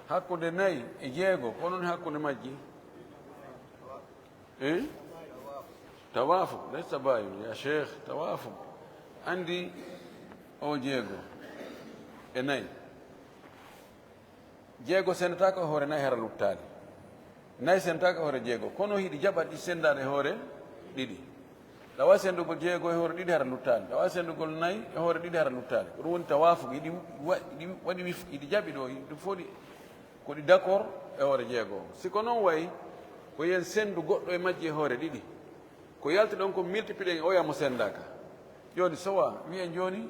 Hakkunde nayi e jeego, ko non hakkunde majji? Eh? Tawaafuq, laysa tabaayun, ya sheikh, tawaafuq. Anndi o jeego e nayi. Jeego sendataako e hoore nayi hara luttaali. Nayi sendataako e hoore jeego. Kono hiɗi jaɓa ɗi sendaade e hoore ɗiɗi. Ɗawa sendugol jeego e hoore ɗiɗi hara luttaali. Ɗawa sendugol nayi e hoore ɗiɗi hara luttaali. Ko ɗum woni tawaafuq. Hiɗi wa-, hiɗi waɗi wif-, hiɗi jaɓi ɗo, hiɗi fof ɗi Ko ɗi d'accord e hoore jeego. Si ko noon wayi, ko yen senndu goɗɗo e majji e hoore ɗiɗi. Ko yalti ɗon ko multiplier en oya mo senndaaka. Jooni so wa, wiyen jooni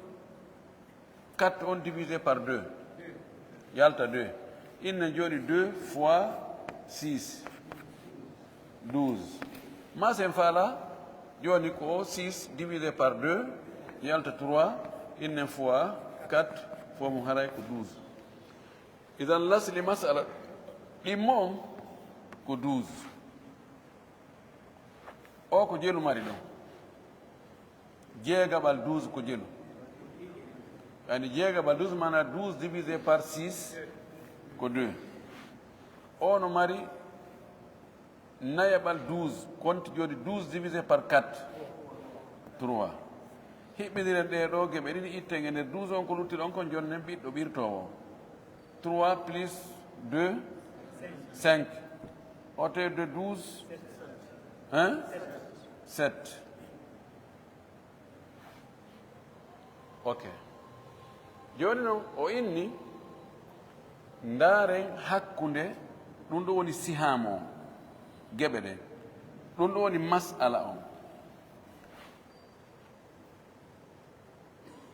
quatre on divisé par deux. Yalta deux. Inne jooni deux fois six, douze. Ma sen faala, jooni ko six divisé par deux, yalta trois, inne fois quatre, fof mum haray ko douze. Idan lasli masala ɗimmo on ko douze. O ko jelu mari ɗon. Jeegaɓal douze ko jelu. Yani jeegaɓal douze mana douze divisé par six ko deux. O no mari nayaɓal douze, konti jooni douze divisé par quatre, trois. Hiɓɓindiren ɗee ɗoo geɓe ɗiɗi, itten e nder douze on ko lutti ɗon kon, jonnen ɓiɗɗo ɓirtoowo. Trois plus deux, cinq. Ôtez de douze, hein? Sept. Ok. Jooni noon, o inni, ndaaren hakkunde, ɗum ɗo woni sihaamu on, geɓe ɗen. Ɗum ɗo woni mas'ala on.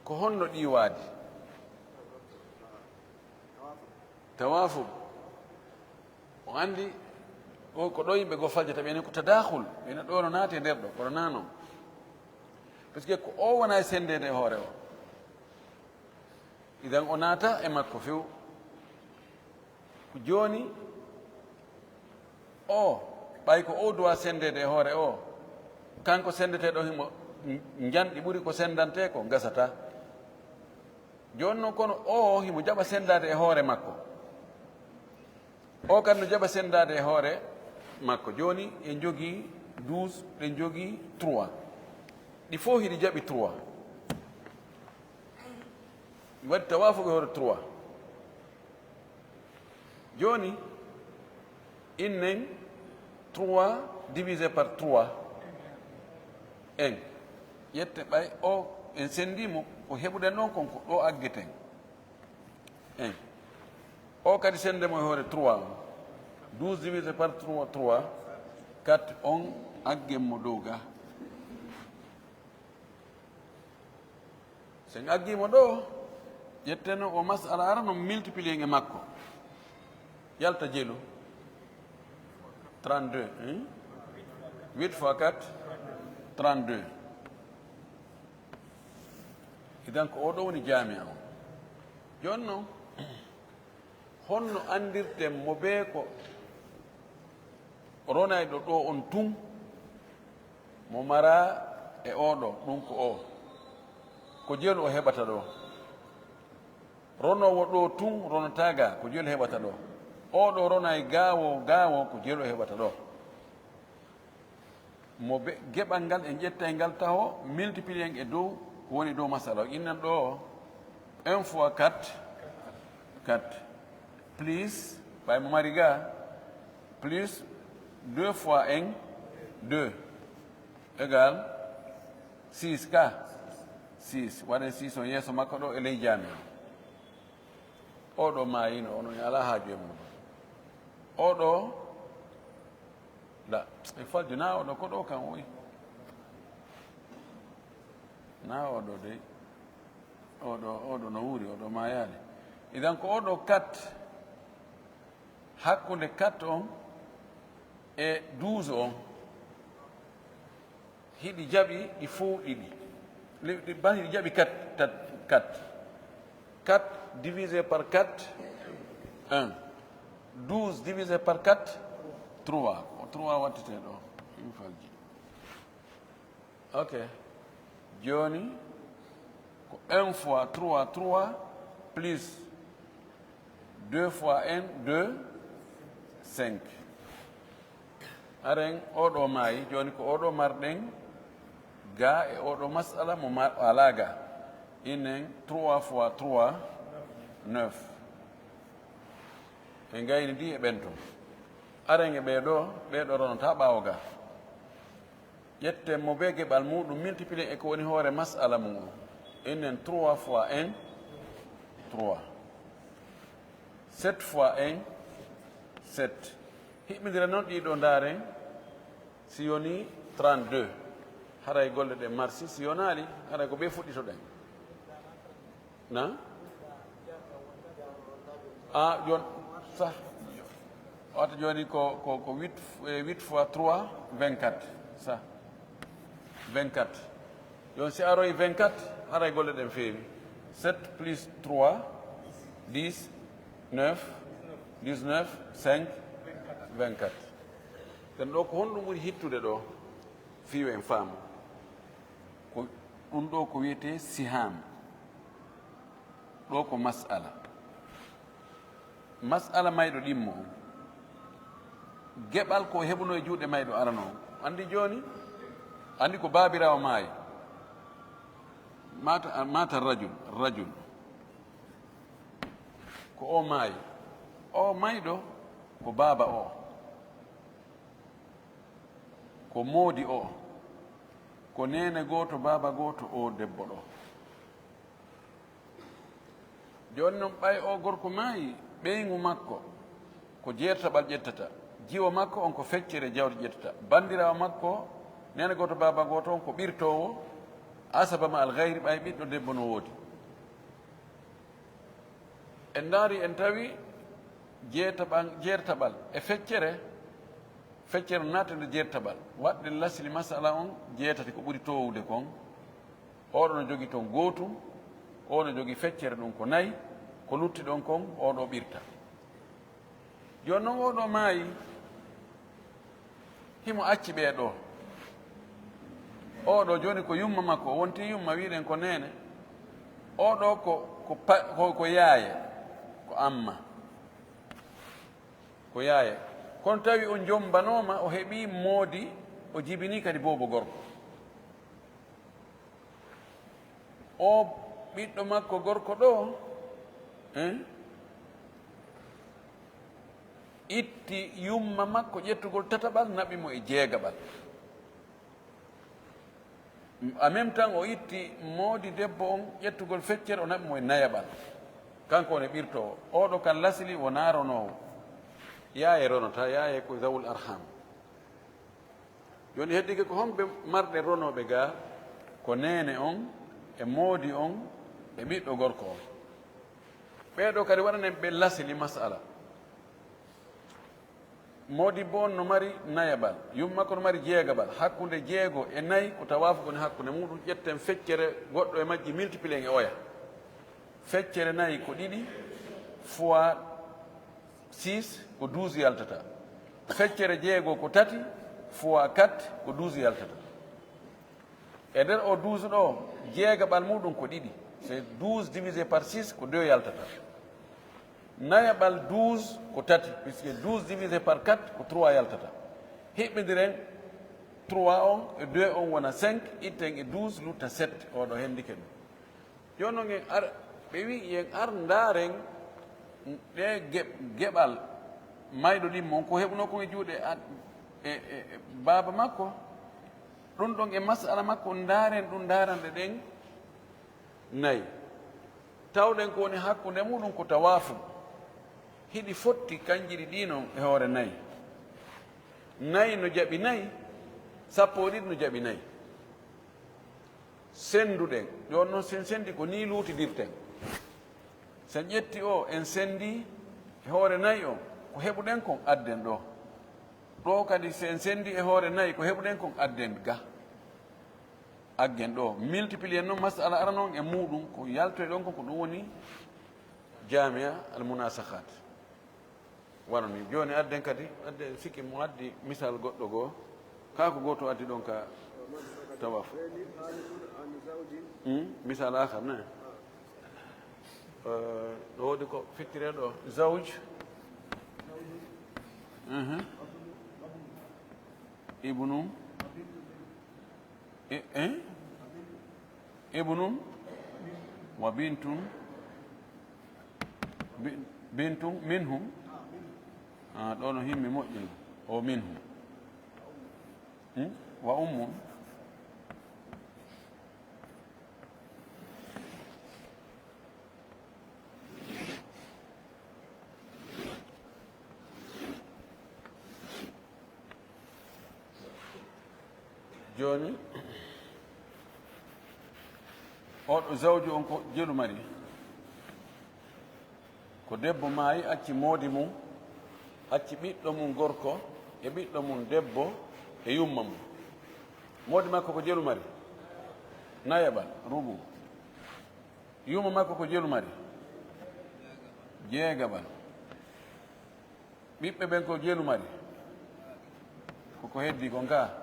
Ko honno ɗi waadi? Tawaafuq. O anndi, o ko ɗo yimɓe goo faljata, ɓe ne ko tadaakhul, ɓe ne ɗo no naati e nder ɗo, kono naa non. Parce que ko o wona e senndeede e hoore o. Idan o naata e makko few. Ko jooni o, ɓay ko o duwa senndeede e hoore o, kanko senndeteeɗo himo njanɗi ɓuri ko senndantee ko, gasata. Jooni noon kono o himo jaɓa senndaade e hoore makko. O kadi no jaɓa senndaade e hoore makko. Jooni en jogii douze, ɗen jogii trois. Ɗi fof hiɗi jaɓi trois. Ɗi waɗi tawaafuq e hoore trois. Jooni, innen trois divisé par trois. En. Ƴette ɓay o, en senndii mo, ko heɓuɗen ɗon kon ko ɗo aggeten. En. O kadi sennde mo e hoore trois. Douze divisé par trois, trois. Quatre, on aggen mo dow ga. Sen aggii mo ɗo, ƴetten o mas'ala ara no multiplier e makko. Yalta jelu. Trente-deux, hein? Huit fois quatre, trente-deux. Idan ko o ɗo woni jaami'a o. Jooni noon, honno anndirten mo bee ko ronayɗo ɗo on tun, mo mara e o ɗo, ɗum ko o? Ko jelu o heɓata ɗo. Ronoowo ɗo tun ronata ga, ko jelu heɓata ɗo. Oɗo ronay gawo gawo ko jelo heɓata ɗo. Mo be geɓal ngal en ƴettay ngal taho, multiplier en e dow ko woni dow masala o. Innan ɗo un fois quatre, quatre, plus ɓay mo mari ga, plus deux fois un, deux, égal six ka, six. Waɗen six on yeeso makko ɗo e ley jami. Oɗo maayino, ono e ala haaju e muɗum. Oɗo da e falju na oɗo ko ɗo kan oyi. Na oɗo de. Oɗo oɗo no wuuri, oɗo maayani. Idan ko oɗo kat, hakkunde kat on e douze on. Hiɗi jaɓi ɗi fow ɗiɗi. Ɗi ban hiɗi jaɓi quatre, quatre. Quatre divisé par quatre, un. Douze divisé par quatre, trois. Ko trois wattete ɗo. Ɗum falji. Ok. Joni ko un fois trois, trois plus deux fois un, deux, cinq. Aren oɗo maayi, joni ko oɗo marɗen ga e oɗo masala mo ma-, ala ga. Inen trois fois trois, neuf. En gayni ndi e ɓen ton. Aren e ɓeɗo, ɓeɗo ronata ɓawo ga. Ƴetten mo be geɓal muɗum, multiplier e ko woni hoore masala mum o. Enen trois fois un, trois. Sept fois un, sept. Hiɓɓindira noon ɗiɗo, ndaaren si yoni trente-deux. Haray golle ɗe marsi, si yonaali, haray ko ɓe fuɗɗitoɗen. Na? A, jon, sa. Wata joni ko, ko, ko huit, eh, huit fois trois, vingt-quatre. Sa. Vingt-quatre. Jon si aroy vingt-quatre, haray golle ɗen feewi. Sept plus trois, dix, neuf, dix-neuf, cinq, vingt-quatre. Ɗen ɗo ko honɗum ɓuri hittude ɗo? Fii yo en faamu. Ko ɗum ɗo ko wiyetee siham. Ɗo ko mas'ala. Mas'ala mayɗo ɗimmo on. Geɓal ko heɓuno e juuɗe mayɗo arano on. Anndi jooni? Anndi ko baabiraawo maayi. Mata, mata rajul, rajul. Ko o maayi. O mayɗo ko baaba o. Ko moodi o. Ko neene gooto, baaba gooto o debbo ɗo. Jooni noon, ɓay o gorko maayi, ɓeyngu makko ko jeertaɓal ƴettata, jiwo makko on ko feccere jawdi ƴettata, banndiraawo makko, neene gooto, baaba gooto on ko ɓirtoowo, asaba ma al gayri, ɓay ɓiɗɗo debbo no woodi. En ndaari, en tawi jeetaɓal, jeertaɓal e feccere, feccere naata nder jeertaɓal. Waɗde lasli masala on jeetati ko ɓuri toowude kon. Oɗo no jogii ton gootum, o no jogii feccere ɗum ko nayi, ko lutti ɗon kon, oɗo ɓirta. Jooni noon oɗo maayi, himo acci ɓee ɗo. Oɗo jooni ko yumma makko, o wonti yumma, wiɗen ko neene. Oɗo ko, ko pa-, ko, ko yaaye, ko amma. Ko yaaye. Kono tawi o jombanooma, o heɓii moodi, o jibinii kadi boobo gorko. O ɓiɗɗo makko gorko ɗo, eh, itti yumma makko ƴettugol tataɓal, naɓi mo e jeegaɓal. En même temps, o itti moodi debbo on ƴettugol feccere, o naɓi mo e nayaɓal. Kanko woni ɓirtoowo. Oɗo kan lasli wonaa ronoowo. Yaaye ronata, yaaye ko zawul arham. Jooni heddike ko homɓe marɓe ronooɓe ga? Ko neene on, e moodi on, e ɓiɗɗo gorko on. Ɓee ɗo kadi waɗanen ɓe lasli masala. Moodibbo on no mari nayaɓal, yumma makko no mari jeegaɓal, hakkunde jeego e nayi ko tawaafuq woni hakkunde muɗum, ƴetten feccere goɗɗo e majji, multiplier en e oya. Feccere nayi ko ɗiɗi fois six ko douze yaltata. Feccere jeego ko tati fois quatre ko douze yaltata. E nder o douze ɗo, jeegaɓal muɗum ko ɗiɗi. C'est douze divisé par six, ko deux yaltata. Nayaɓal douze ko tati, puisque douze divisé par quatre ko trois yaltata. Hiɓɓindiren trois on e deux on wona cinq, itten e douze lutta sept, oɗo hendike ɗum. Jooni noon en ar, ɓe wi yen ar ndaaren ɗe ge-, geɓal mayɗo ɗimmo on ko heɓuno kon e juuɗe ad-, e, e, e baaba makko. Ɗum ɗon e masala makko ndaaren ɗum, ndaarande ɗen nayi. Tawɗen ko woni hakkunde muɗum ko tawaafu. Hiɗi fotti kanji ɗiɗi non e hoore nayi. Nayi no jaɓi nayi, sappo e ɗiɗi no jaɓi nayi. Sennduɗen, ɗon non sen senndi ko ni luutidirten. Sen ƴetti o, en senndi e hoore nayi o, ko heɓuɗen kon adden ɗo. Ɗo kadi sen senndi e hoore nayi ko heɓuɗen kon adden ga. Aggen ɗo, multiplier noon masala ara noon e muɗum, ko yaltoy ɗon kon ko ɗum woni jamia al munasakhat. Wano ni, jooni adden kadi, adden sikki mo addi misal goɗɗo goo, kaa ko gooto addi ɗon ka tawaf. Hmm? Misal akhar, ne? Eh, ɗo woodi ko fittire ɗo, zawj. Mhm. Ibnu. E, eh? Ibnun wa bintun, bi-, bintun minhum. Ah, ɗo no himmi moƴƴi. O minhum. Hmm? Wa ummun. Jooni, oɗo zawju on ko jelu mari. Ko debbo maayi, acci moodi mum, acci ɓiɗɗo mum gorko e ɓiɗɗo mum debbo e yumma mum. Moodi makko ko jelu mari? Nayaɓal, rubu. Yumma makko ko jelu mari? Jeegaɓal. Ɓiɓɓe ɓen ko jelu mari? Koko heddi kon ka.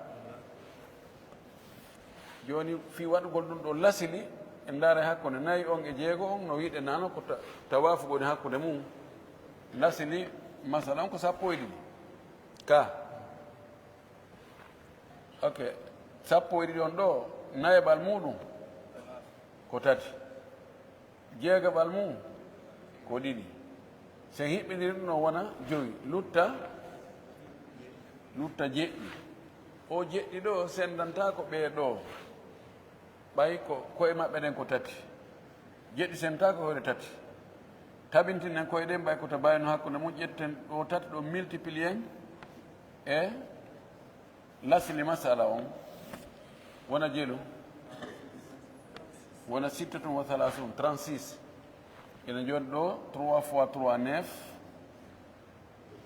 Jooni, fii waɗugol ɗum ɗo lasili, en ndaara hakkunde nayi on e jeego on, no wiɗen nano ko ta-, tawaafu woni hakkunde mum. Lasili, masala on ko sappo e ɗiɗi. Ka. Ok. Sappo e ɗiɗi on ɗo, nayaɓal muɗum ko tati. Jeegaɓal mum ko ɗiɗi. Sen hiɓɓindiri ɗum no wona jowi. Lutta, lutta jeɗɗi. O jeɗɗi ɗo sendanta ko ɓee ɗo. Ɓay ko koye maɓɓe ɗen ko tati. Jeɗɗi sendata ko hoore tati. Tabintinen koye ɗen ɓay ko tabayno hakkunde mum, ƴetten ɗo tati ɗo multiplier e Lasli masala on wona jelu, wona sittatun wa thalathun, trente-six. Ina jooɗi ɗo trois fois trois, neuf,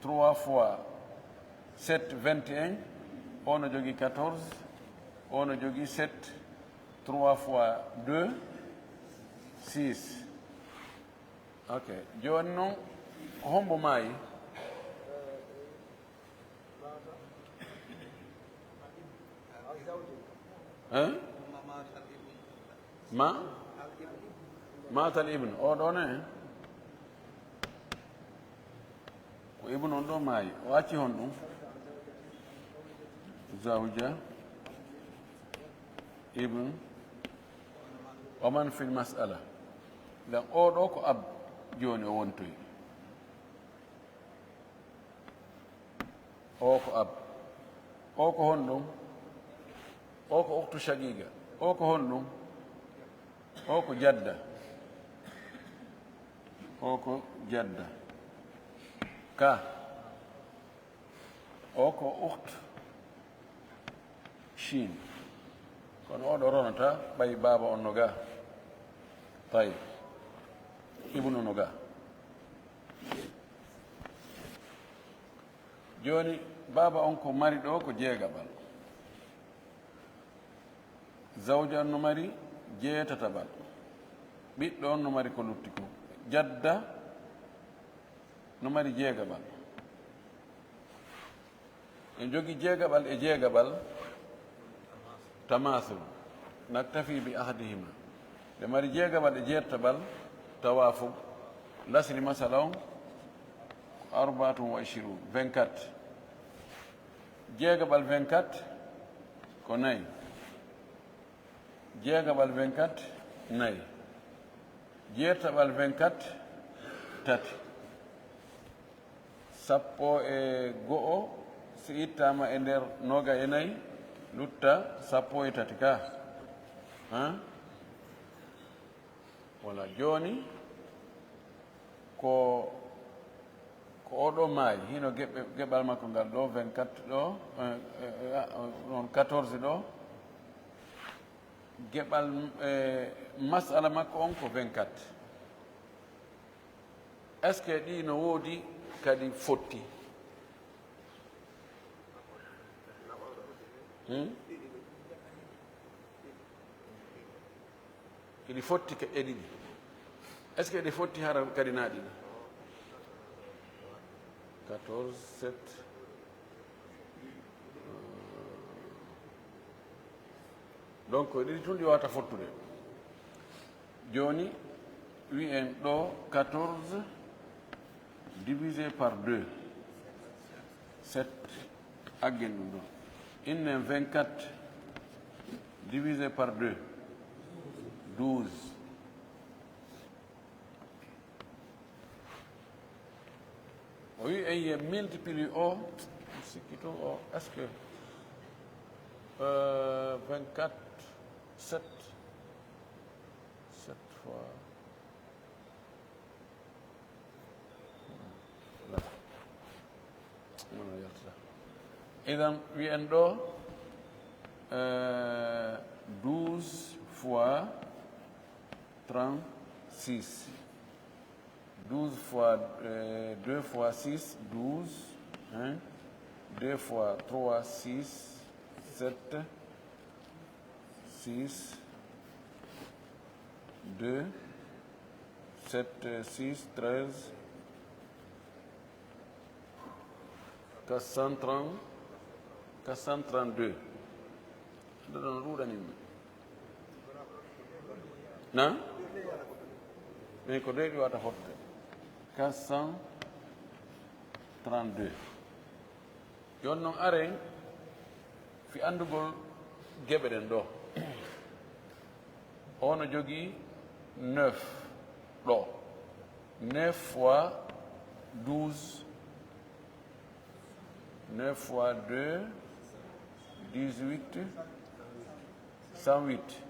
trois fois sept, vingt et un, o no jogii quatorze, o no jogii sept, trois fois deux, six. Ok, jooni noon, ko hombo maayi? Hein? Ma? Matal ibn. O ɗo ne? Ko ibn on ɗo maayi. O acci honɗum? Zawja, ibn. Wa man fil mas'ala. Ngam o ɗo ko ab jooni o wontoyi. O ko ab. O ko honɗum? O ko ukhtu shaqiqa. O ko honɗum? O ko jadda. O ko jadda. Ka. O ko ukht shin. Kono o ɗo ronata ɓay baaba on no ga. Tayyib. Ibnu no ga. Jooni, baaba on ko mari ɗo ko jeegaɓal. Zawja on no mari jeetataɓal. Ɓiɗɗo on no mari ko lutti ko. Jadda no mari jeegaɓal. En jogi jeegaɓal e jeegaɓal. Tamasul. Naktafi bi ahadihima. Ɓe mari jeegaɓal e jeettaɓal, tawaafuq. Lasli masala on, Arbaatun wa ishirun, vingt-quatre. Jeegaɓal vingt-quatre ko nayi. Jeegaɓal vingt-quatre, nayi. Jeetaɓal vingt-quatre, tati. Sappo e go'o, si ittaama e nder noga e nayi, lutta sappo e tati ka. Han? Voilà, jooni ko, ko oɗo maayi, hino geɓe, geɓal makko ngal ɗo, vingt-quatre ɗo, eh, eh, eh, ah, ɗon quatorze ɗo. Geɓal, eh, masala makko on ko vingt-quatre. Est-ce que ɗi no woodi kadi fotti? Hmm? Hiɗi fotti ke-, e ɗiɗi. Est-ce que ɗi fotti hara kadi na ɗiɗi? Quatorze, sept. Donc, ko ɗiɗi tun ɗi wawata fottude. Jooni, wi'en ɗo quatorze divisé par deux, sept, aggen ɗum ɗo. Innen vingt-quatre divisé par deux, douze. O wi en ye multiplie o, mi sikki tun o, est-ce que, euh, vingt-quatre, sept, sept fois, voilà. Wona yaltata. Idan, wi'en ɗo, euh, douze fois trente-six. Douze fois, euh, deux fois six, douze, hein. Deux fois trois, six, sept, six, deux, sept, six, treize, quatre cent trente, quatre cent trente-deux. Ɗo ɗon ɗuuɗani mi. Na? Mais ko ɗo ɗi wata fotde. Quatre cent trente-deux. Yon non, aren fi anndugol geɓe ɗen ɗo. O no jogii neuf ɗo. Neuf fois douze, neuf fois deux, dix-huit, cent huit.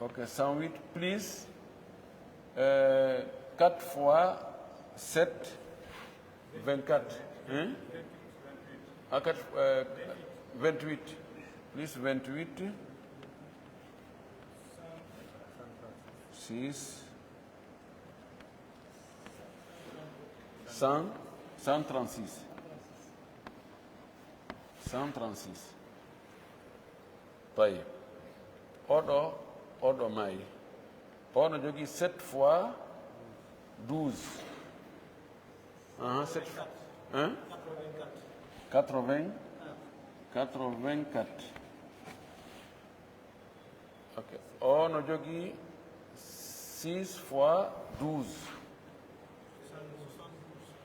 Ok, cent huit plus, euh, quatre fois sept, vingt-quatre. Hein? Ah, quatre, euh, vingt-huit. Plus vingt-huit. Six. Cent, cent trente-six. Cent trente-six. Tayyib. Oɗo, oɗo maayi. Ono jogii sept fois douze. Aha, sept. Hein? Quatre-vingts. Quatre-vingt-quatre. Ok. Ono jogii six fois douze.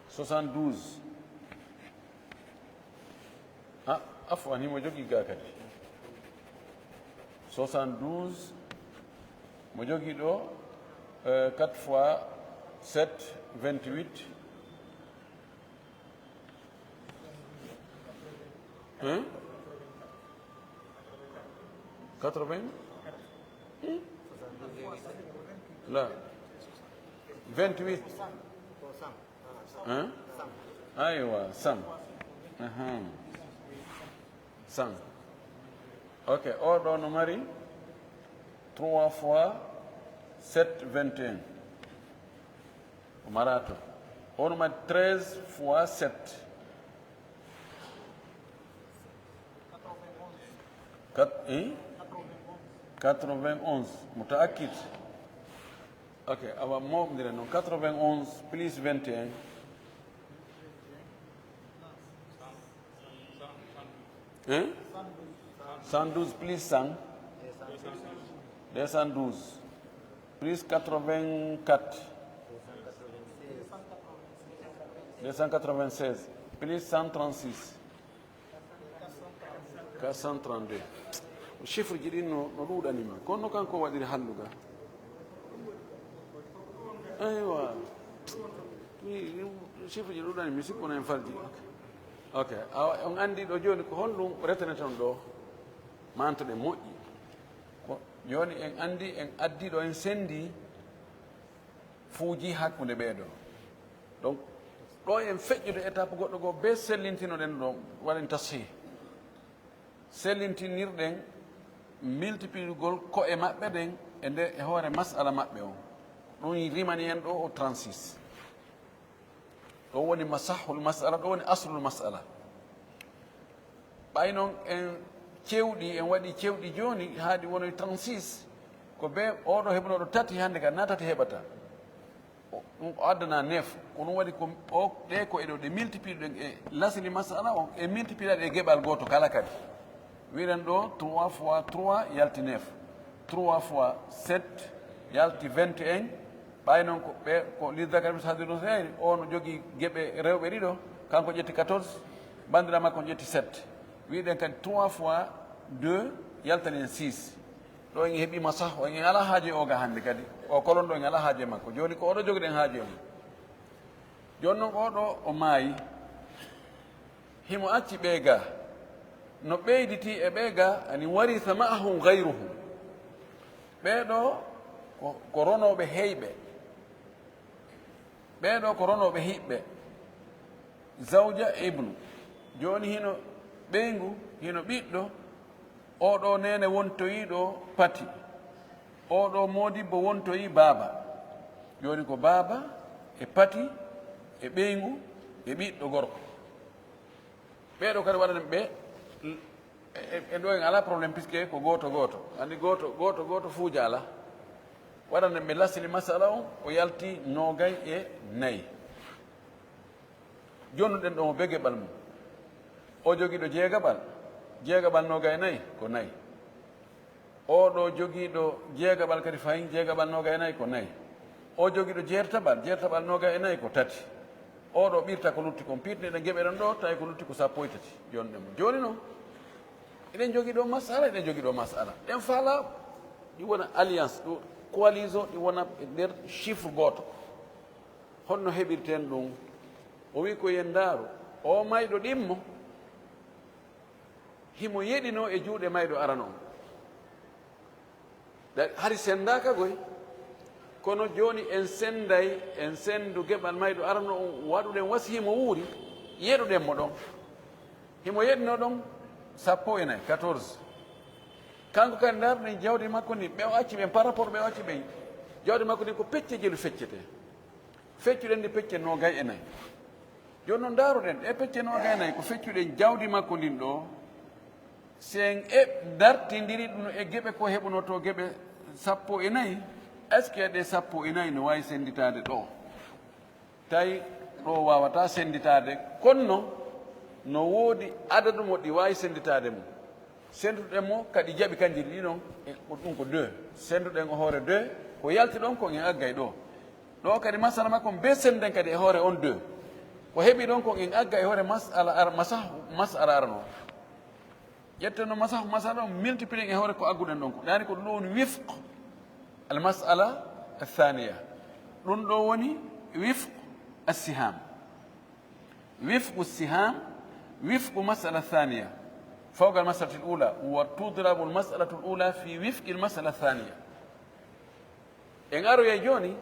Soixante-douze. Ah, afwan, himo jogii ga kadi. Soixante-douze. Mo jogii ɗo, euh, quatre fois sept, vingt-huit. Hein? Quatre-vingts? Hmm? Là. Vingt-huit. Hein? Aywa, cent. Ahan. Cent. Ok, o ɗo no mari trois fois sept, vingt et un. O mara to. O no mari treize fois sept. Quatre, hein? Quatre-vingt-onze. Mutaakkid. Ok, awa moɓndire noon. Quatre-vingt-onze plus vingt et un. Hein? Cent douze plus cent. Deux cent douze. Plus quatre-vingt-quatre. Deux cent quatre-vingt-seize plus cent trente-six. Quatre cent trente-deux. Chiffre ji ɗin no, no ɗuuɗani ma. Kono kanko waɗiri halluga. Aywa. Mi, chiffre ji ɗuuɗani mi, sikku no en falji. Ok. Ok. Awa, on anndi ɗo jooni ko honɗum reteneten ɗo? Mantoɗen moƴƴi. Ko jooni en anndi, en addi ɗo, en senndi fuuji hakkunde ɓee ɗo. Donc, ɗo en feƴƴude étape goɗɗo goo, be sellintinoɗen ɗo, waɗen tashih. Sellintinirɗen multiplier gol ko'e maɓɓe ɗen e nde, e hoore mas'ala maɓɓe on. Ɗum rimani en ɗo o trente-six. Ɗo woni masahul mas'ala, ɗo woni aslul mas'ala. Ɓay non en cewɗi, en waɗi cewɗi jooni, haa ɗi wonoyi trente-six, ko be oɗo heɓunooɗo tati, hannde ka na tati heɓata. O, ɗum o addana neuf. Ko ɗum waɗi ko o, ɗe ko e ɗo ɗe multiplier ɗen e lasli masala o, e multiplier ɗe e geɓal gooto kala kadi. Wiɗen ɗo trois fois trois yalti neuf. Trois fois sept yalti vingt et un. Ɓay non ko ɓe, ko lizzakari mislu hazzil unsayayni, o no jogii geɓe rewɓe ɗiɗo, kanko ƴetti quatorze, banndiraawo makko on ƴetti sept. Wiɗen kadi trois fois deux yaltani en six. Ɗo en heɓii masah, o en alaa haaje o ga hannde kadi. O kolon ɗo en alaa haaje makko. Jooni ko oɗo jogiɗen haaje on. Jooni non oɗo o maayi. Himo acci ɓee ga. No ɓeyditi e ɓee ga, ani warisa ma'ahum ghayruhum. Ɓee ɗo ko, ko ronooɓe heyɓe. Ɓee ɗo ko ronooɓe hiɓɓe. Zawja e ibnu. Jooni hino ɓeyngu, hino ɓiɗɗo. Oo ɗo neene wontoyi ɗo pati. Oo ɗo moodibbo wontoyi baaba. Jooni ko baaba e pati e ɓeyngu e ɓiɗɗo gorko. Ɓee ɗo kadi waɗanen ɓe, e, e, e ɗo en alaa problème, puisque ko gooto gooto. Anndi gooto, gooto, gooto fuuja alaa. Waɗanen ɓe lasli masala on, o yalti noogay e nayi. Jonnuɗen ɗo mo be geɓal mum. O jogiiɗo jeegaɓal, jeegaɓal noogay e nayi ko nayi. Oo ɗo jogiiɗo jeegaɓal kadi fahin, jeegaɓal noogay e nayi ko nayi. O jogiiɗo jeertaɓal, jeertaɓal noogay e nayi ko tati. Oo ɗo ɓirta ko lutti kon, piirtiniɗen geɓe ɗen ɗo, tawi ko lutti ko sappo e tati. Jonnuɗen mo. Jooni non, eɗen jogii ɗo masala, eɗen jogii ɗo masala. Ɗen faala ɗi wona alliance, ɗo coalition, ɗi wona e nder chiffre gooto. Honno heɓirten ɗum? O wi'i ko yen ndaaru. O mayɗo ɗimmo, himo yeɗinoo e juuɗe mayɗo arano on. Da-, hari senndaaka goy. Kono jooni en sennday, en senndu geɓal mayɗo arano on, waɗuɗen wasi himo wuuri, yeɗuɗen mo ɗon. Himo yeɗinoo ɗon sappo e nayi, quatorze. Kanko kadi ndaarɗen jawdi makko ndi, ɓe o acci ɓen, par rapport ɓe o acci ɓen. Jawdi makko ndi ko pecce jelu feccete. Feccuɗen ndi pecce noogay e nayi. Jooni non ndaaruɗen, ɗe pecce noogay e nayi ko feccuɗen jawdi makko ndin ɗo. Si en e-, dartindiri ɗum e geɓe ko heɓunotoo geɓe sappo e nayi, est-ce que ɗe sappo e nayi no waawi sennditaade ɗo? Tawi ɗo waawataa sennditaade, kono no woodi adadu mo ɗi waawi sennditaade mo. Sennduɗen mo kadi jaɓi kanji ɗiɗi non, e, ko ɗum ko deux. Sennduɗen o hoore deux, ko yalti ɗon ko en aggay ɗo. Ɗo kadi masala makko be sennduɗen kadi e hoore on deux. Ko heɓi ɗon ko en agga e hoore masala ar-, masah-, masala arano. Ƴetten no masah-, masala on multiplier e hoore ko agguɗen ɗon ko. Ɗani ko ɗum ɗo woni wifq al masala athaniya. Ɗum ɗo woni wifq as-siham. وفق السهام وفق مسألة ثانية فوق المسألة الأولى، وتضرب المسألة الأولى في وفق المسألة الثانية. En aroyay jooni,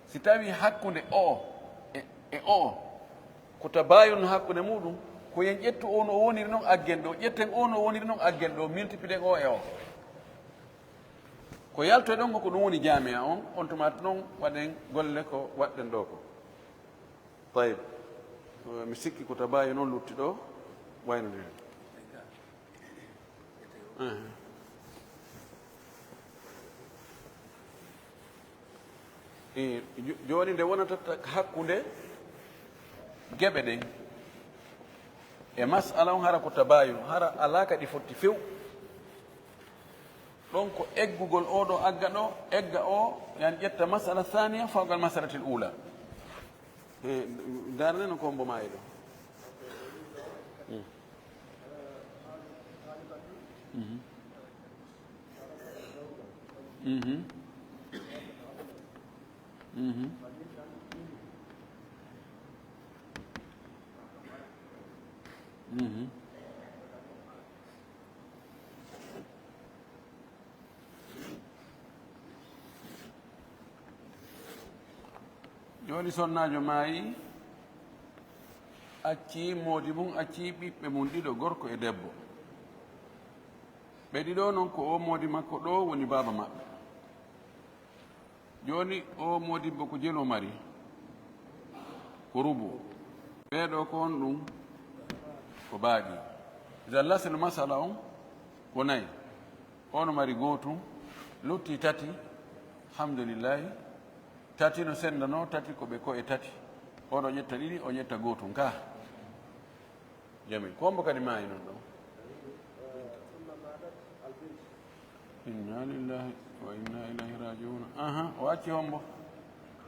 si tawi hakkunde o e, e o, ko tabayun hakkunde muɗum, ko yen ƴettu o no o woniri non aggen ɗo, ƴetten o no o woniri non aggen ɗo, multiplier o e o. Ko yaltoy ɗon ko, ko ɗum woni jaami'a on, on tuma non waɗen golle ko waɗɗen ɗo ko. Tayib. Mi sikki ko tabayi noon lutti ɗo, wayno ndin. Eh. Eh, jo-, jooni nde wonata ta-, hakkunde geɓe ɗen e masala on, hara ko tabayun, hara alaa ka ɗi fotti few. Ɗon ko eggugol o ɗo agga ɗo, egga o, yani ƴetta masala thaniya fawqa al masalatil ula. Eh, darne no kombo maayi ɗo. Mm. Mhm. Mhm. Mhm. Mhm. Jooni sonnaajo maayi, accii moodi mum, accii ɓiɓɓe mum ɗiɗo, gorko e debbo. Ɓe ɗiɗo noon ko o moodi makko ɗo woni baaba maɓɓe. Jooni o moodibbo ko jelu o mari, ko rubu. Ɓee ɗo ko on ɗum, ko baaɗi. Idan lasel masala on ko nayi. O no mari gootum, lutti tati, alhamdulillahi. Tati no senndanoo, tati ko ɓe ko e tati. Oɗo ƴetta ɗiɗi, o ƴetta gootum ka. Jamil. Ko hombo kadi maayi noon ɗo? Inna lillahi wa inna ilayhi rajiuna. Aha, o acci hombo?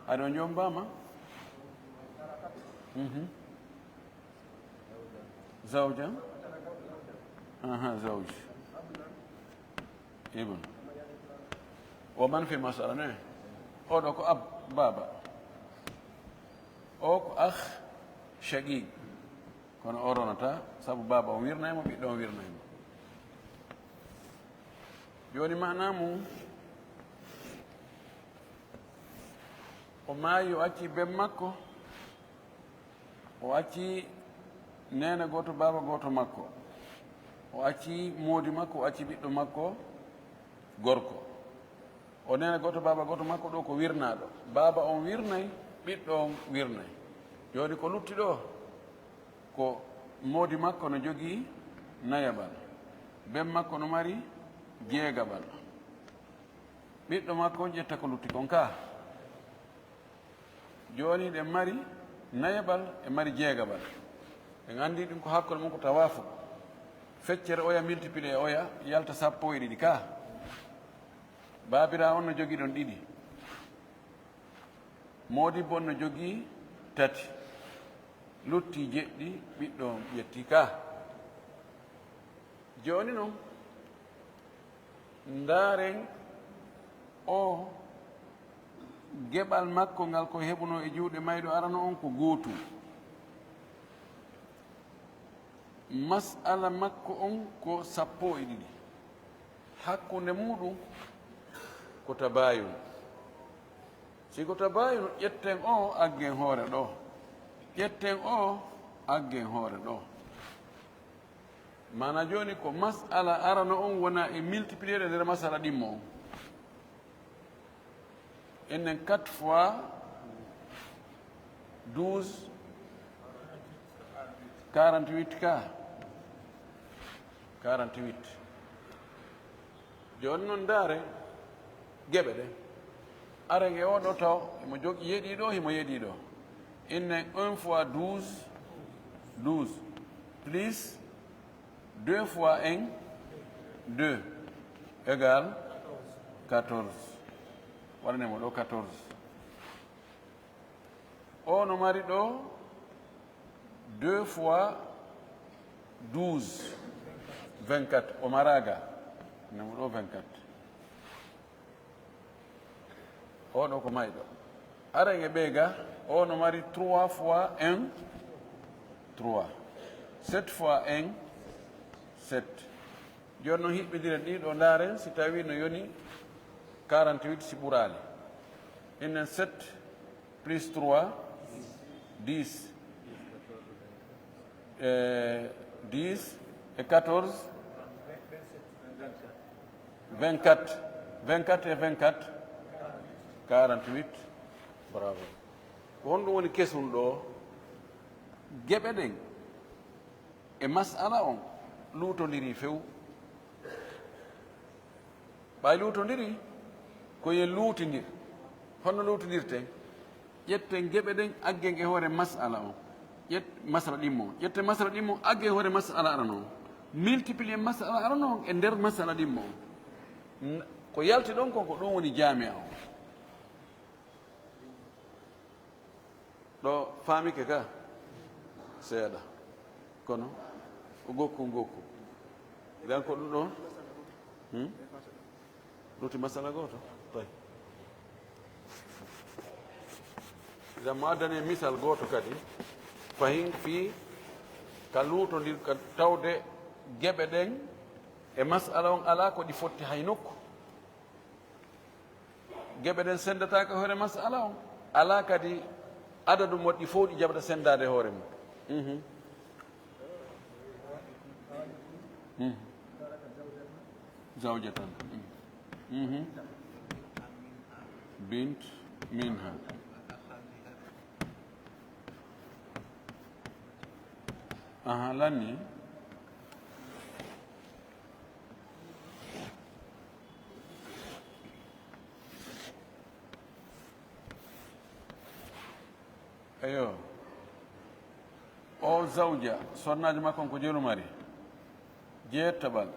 Ado jombaama? Mhm. Zawja? Aha, zawj. Ibn. Wa man fi masala ne? Oɗo ko ab, baaba. O ko akh shaqiq. Kono o ronata, sabu baaba on wirnay mo, ɓiɗɗo on wirnay mo. Jooni maana mum, o maayi, o acci ben makko, o acci neene gooto, baaba gooto makko, o acci moodi makko, o acci ɓiɗɗo makko gorko. O neene gooto, baaba gooto makko ɗo ko wirnaaɗo. Baaba on wirnay, ɓiɗɗo on wirnay. Jooni ko lutti ɗo, ko moodi makko no jogii nayaɓal, ben makko no mari jeegaɓal, ɓiɗɗo makko on ƴetta ko lutti kon ka. Jooni ɗen mari nayaɓal, e mari jeegaɓal. En anndi ɗum ko hakkunde mum ko tawaafuq. Feccere oya multiplier oya yalta sappo e ɗiɗi ka. Baabira on no jogii ɗon ɗiɗi. Moodibbo on no jogii tati. Lutti jeɗɗi, ɓiɗɗo on ƴetti ka. Jooni non, ndaaren o geɓal makko ngal ko heɓunoo e juuɗe mayɗo arano on ko gootum. Mas'ala makko on ko sappo e ɗiɗi. Hakkunde muuɗum ko tabaayun. Si ko tabaayun, ƴetten o, aggen hoore ɗo. Ƴetten o, aggen hoore ɗo. Maana jooni ko mas'ala arano on wona e multiplier e nder mas'ala ɗimmo on. Ennen quatre fois douze, quarante-huit ka. Quarante-huit. Jooni non ndaare geɓe ɗe. Aren e oɗo taw, himo jogi yeɗii ɗo, himo yeɗii ɗo. Innen un fois douze, douze. Plus deux fois un, deux. Égal quatorze. Waɗane mo ɗo quatorze. O no mari ɗo deux fois douze, vingt-quatre. O maraga. Nemo ɗo vingt-quatre. Oɗo ko mayɗo. Aren e ɓe ga, o no mari trois fois un, trois. Sept fois un, sept. Jooni non hiɓɓidiren ɗi ɗo, ndaaren si tawi no yoni quarante-huit si ɓuraali. Innen sept plus trois, dix. Eh, dix et quatorze, vingt-quatre. Vingt-quatre et vingt-quatre, quarante-huit. Bravo. Ko honɗum woni kesun ɗo? Geɓe ɗen e mas'ala on luutondirii few. Ɓay luutondirii, ko yen luutindir. Honno luutindirten? Ƴetten geɓe ɗen, aggen e hoore mas'ala on. Ƴet-, mas'ala ɗimmo on. Ƴetten mas'ala ɗimmo on, aggen e hoore mas'ala arano on. Multiplier mas'ala arano on e nder mas'ala ɗimmo on. N-, ko yalti ɗon kon, ko ɗum woni jaami'a on. Ɗo faamike ka seeɗa, kono ko gokku gokku. Idan ko ɗum ɗon. Hmm? Lutti masala gooto. Tawi. Idan mo addani misal gooto kadi, fahin fii ka luutondir ka tawde geɓe ɗen e masala on alaa ko ɗi fotti hay nokku. Geɓe ɗen sendataake hoore masala on. Alaa kadi adadu moɗɗi fof ɗi jaɓata sendaade hoore mum. Mhm. Mhm. Zawjatan. Mhm. Bint minha. Aha, lanni. Eyo. O zawja, sonnaajo makko on ko jelu mari. Jeettaɓal.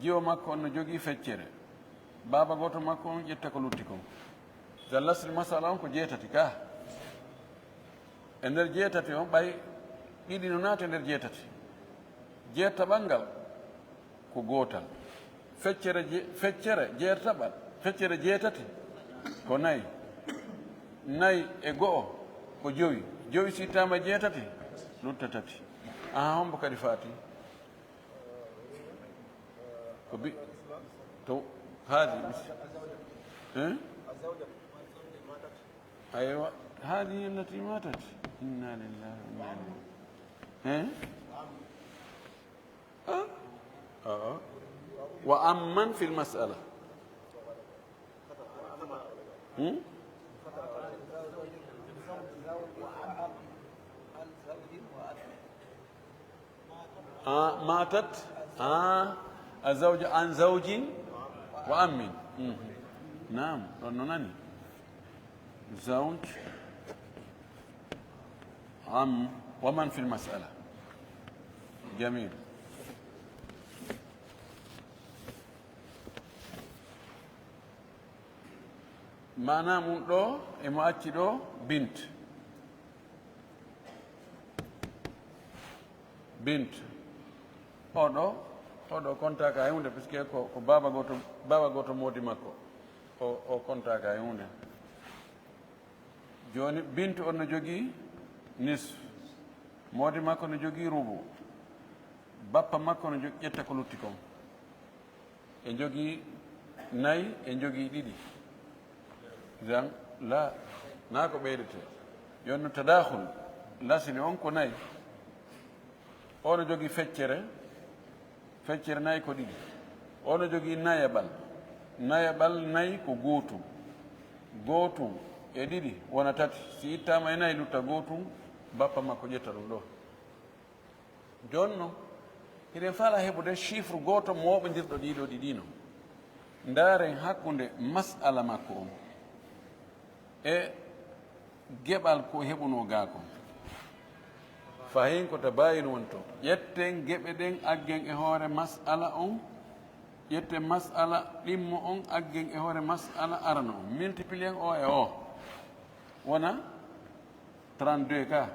Jiwo makko on no jogii feccere. Baaba gooto makko on ƴetta ko lutti kon. Zallasri masala on ko jeetati ka. E nder jeetati on, ɓay ɗiɗi no naati e nder jeetati. Jeettaɓal ngal ko gootal. Feccere je-, feccere jeertaɓal, feccere jeetati ko nayi. Nayi e go'o ko jowi. Jowi si ittaama e jeetati, lutta tati. Aha, hombo kadi faati? Ko bi-, to haadi. Hein? Aywa, haadi allati matat. Inna lillahi wa inna ilayhi. Hein? Aa. Wa amman fil mas'ala. Hmm? Ah, matat. Ah, azawju an zawjin wa ammin. Mhm. Naam, ɗon no nani. Zawj, am, wa man fil mas'ala. Jamil. Maana mum ɗo, emo acci ɗo, bint. Bint. Oɗo, oɗo kontaaka hay huunde, puisque ko, ko baaba gooto, baaba gooto moodi makko. O, o kontaaka hay huunde. Jooni, bintu on no jogii nisfu. Moodi makko no jogii rubu. Bappa makko no jog-, ƴetta ko lutti kon. E jogii nayi, e jogii ɗiɗi. Idan, la, naa ko ɓeydete. Jooni no tadaakhul, lasili on ko nayi. O no jogii feccere, feccere nayi ko ɗiɗi. O no jogii nayaɓal. Nayaɓal nayi ko gootum. Gootum e ɗiɗi wona tati. Si ittaama e nayi lutta gootum, bappa makko ƴetta ɗum ɗo. Jooni non, hiɗen faalaa heɓude chiffre gooto mooɓondirɗo ɗiɗo ɗiɗi non. Ndaaren hakkunde mas'ala makko on e geɓal ko heɓunoo gaa kon. Fahin ko tabayun woni to. Ƴetten geɓe ɗen, aggen e hoore mas'ala on. Ƴetten mas'ala ɗimmo on, aggen e hoore mas'ala arano on. Multiplier o e o. Wona trente-deux ka.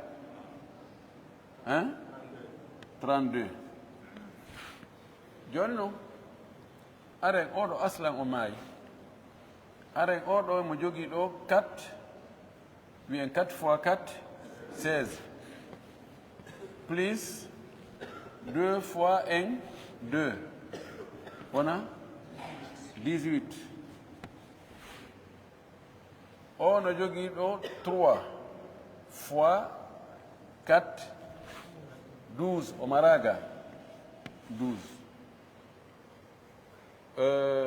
Hein? Trente-deux. Jooni non, aren oɗo aslan o maayi. Aren oɗo mo jogii ɗo quatre, wiyen quatre fois quatre, seize. Plus deux fois un, deux. Wona dix-huit. O no jogii ɗo trois fois quatre, douze. O maraa ga. Douze. Euh,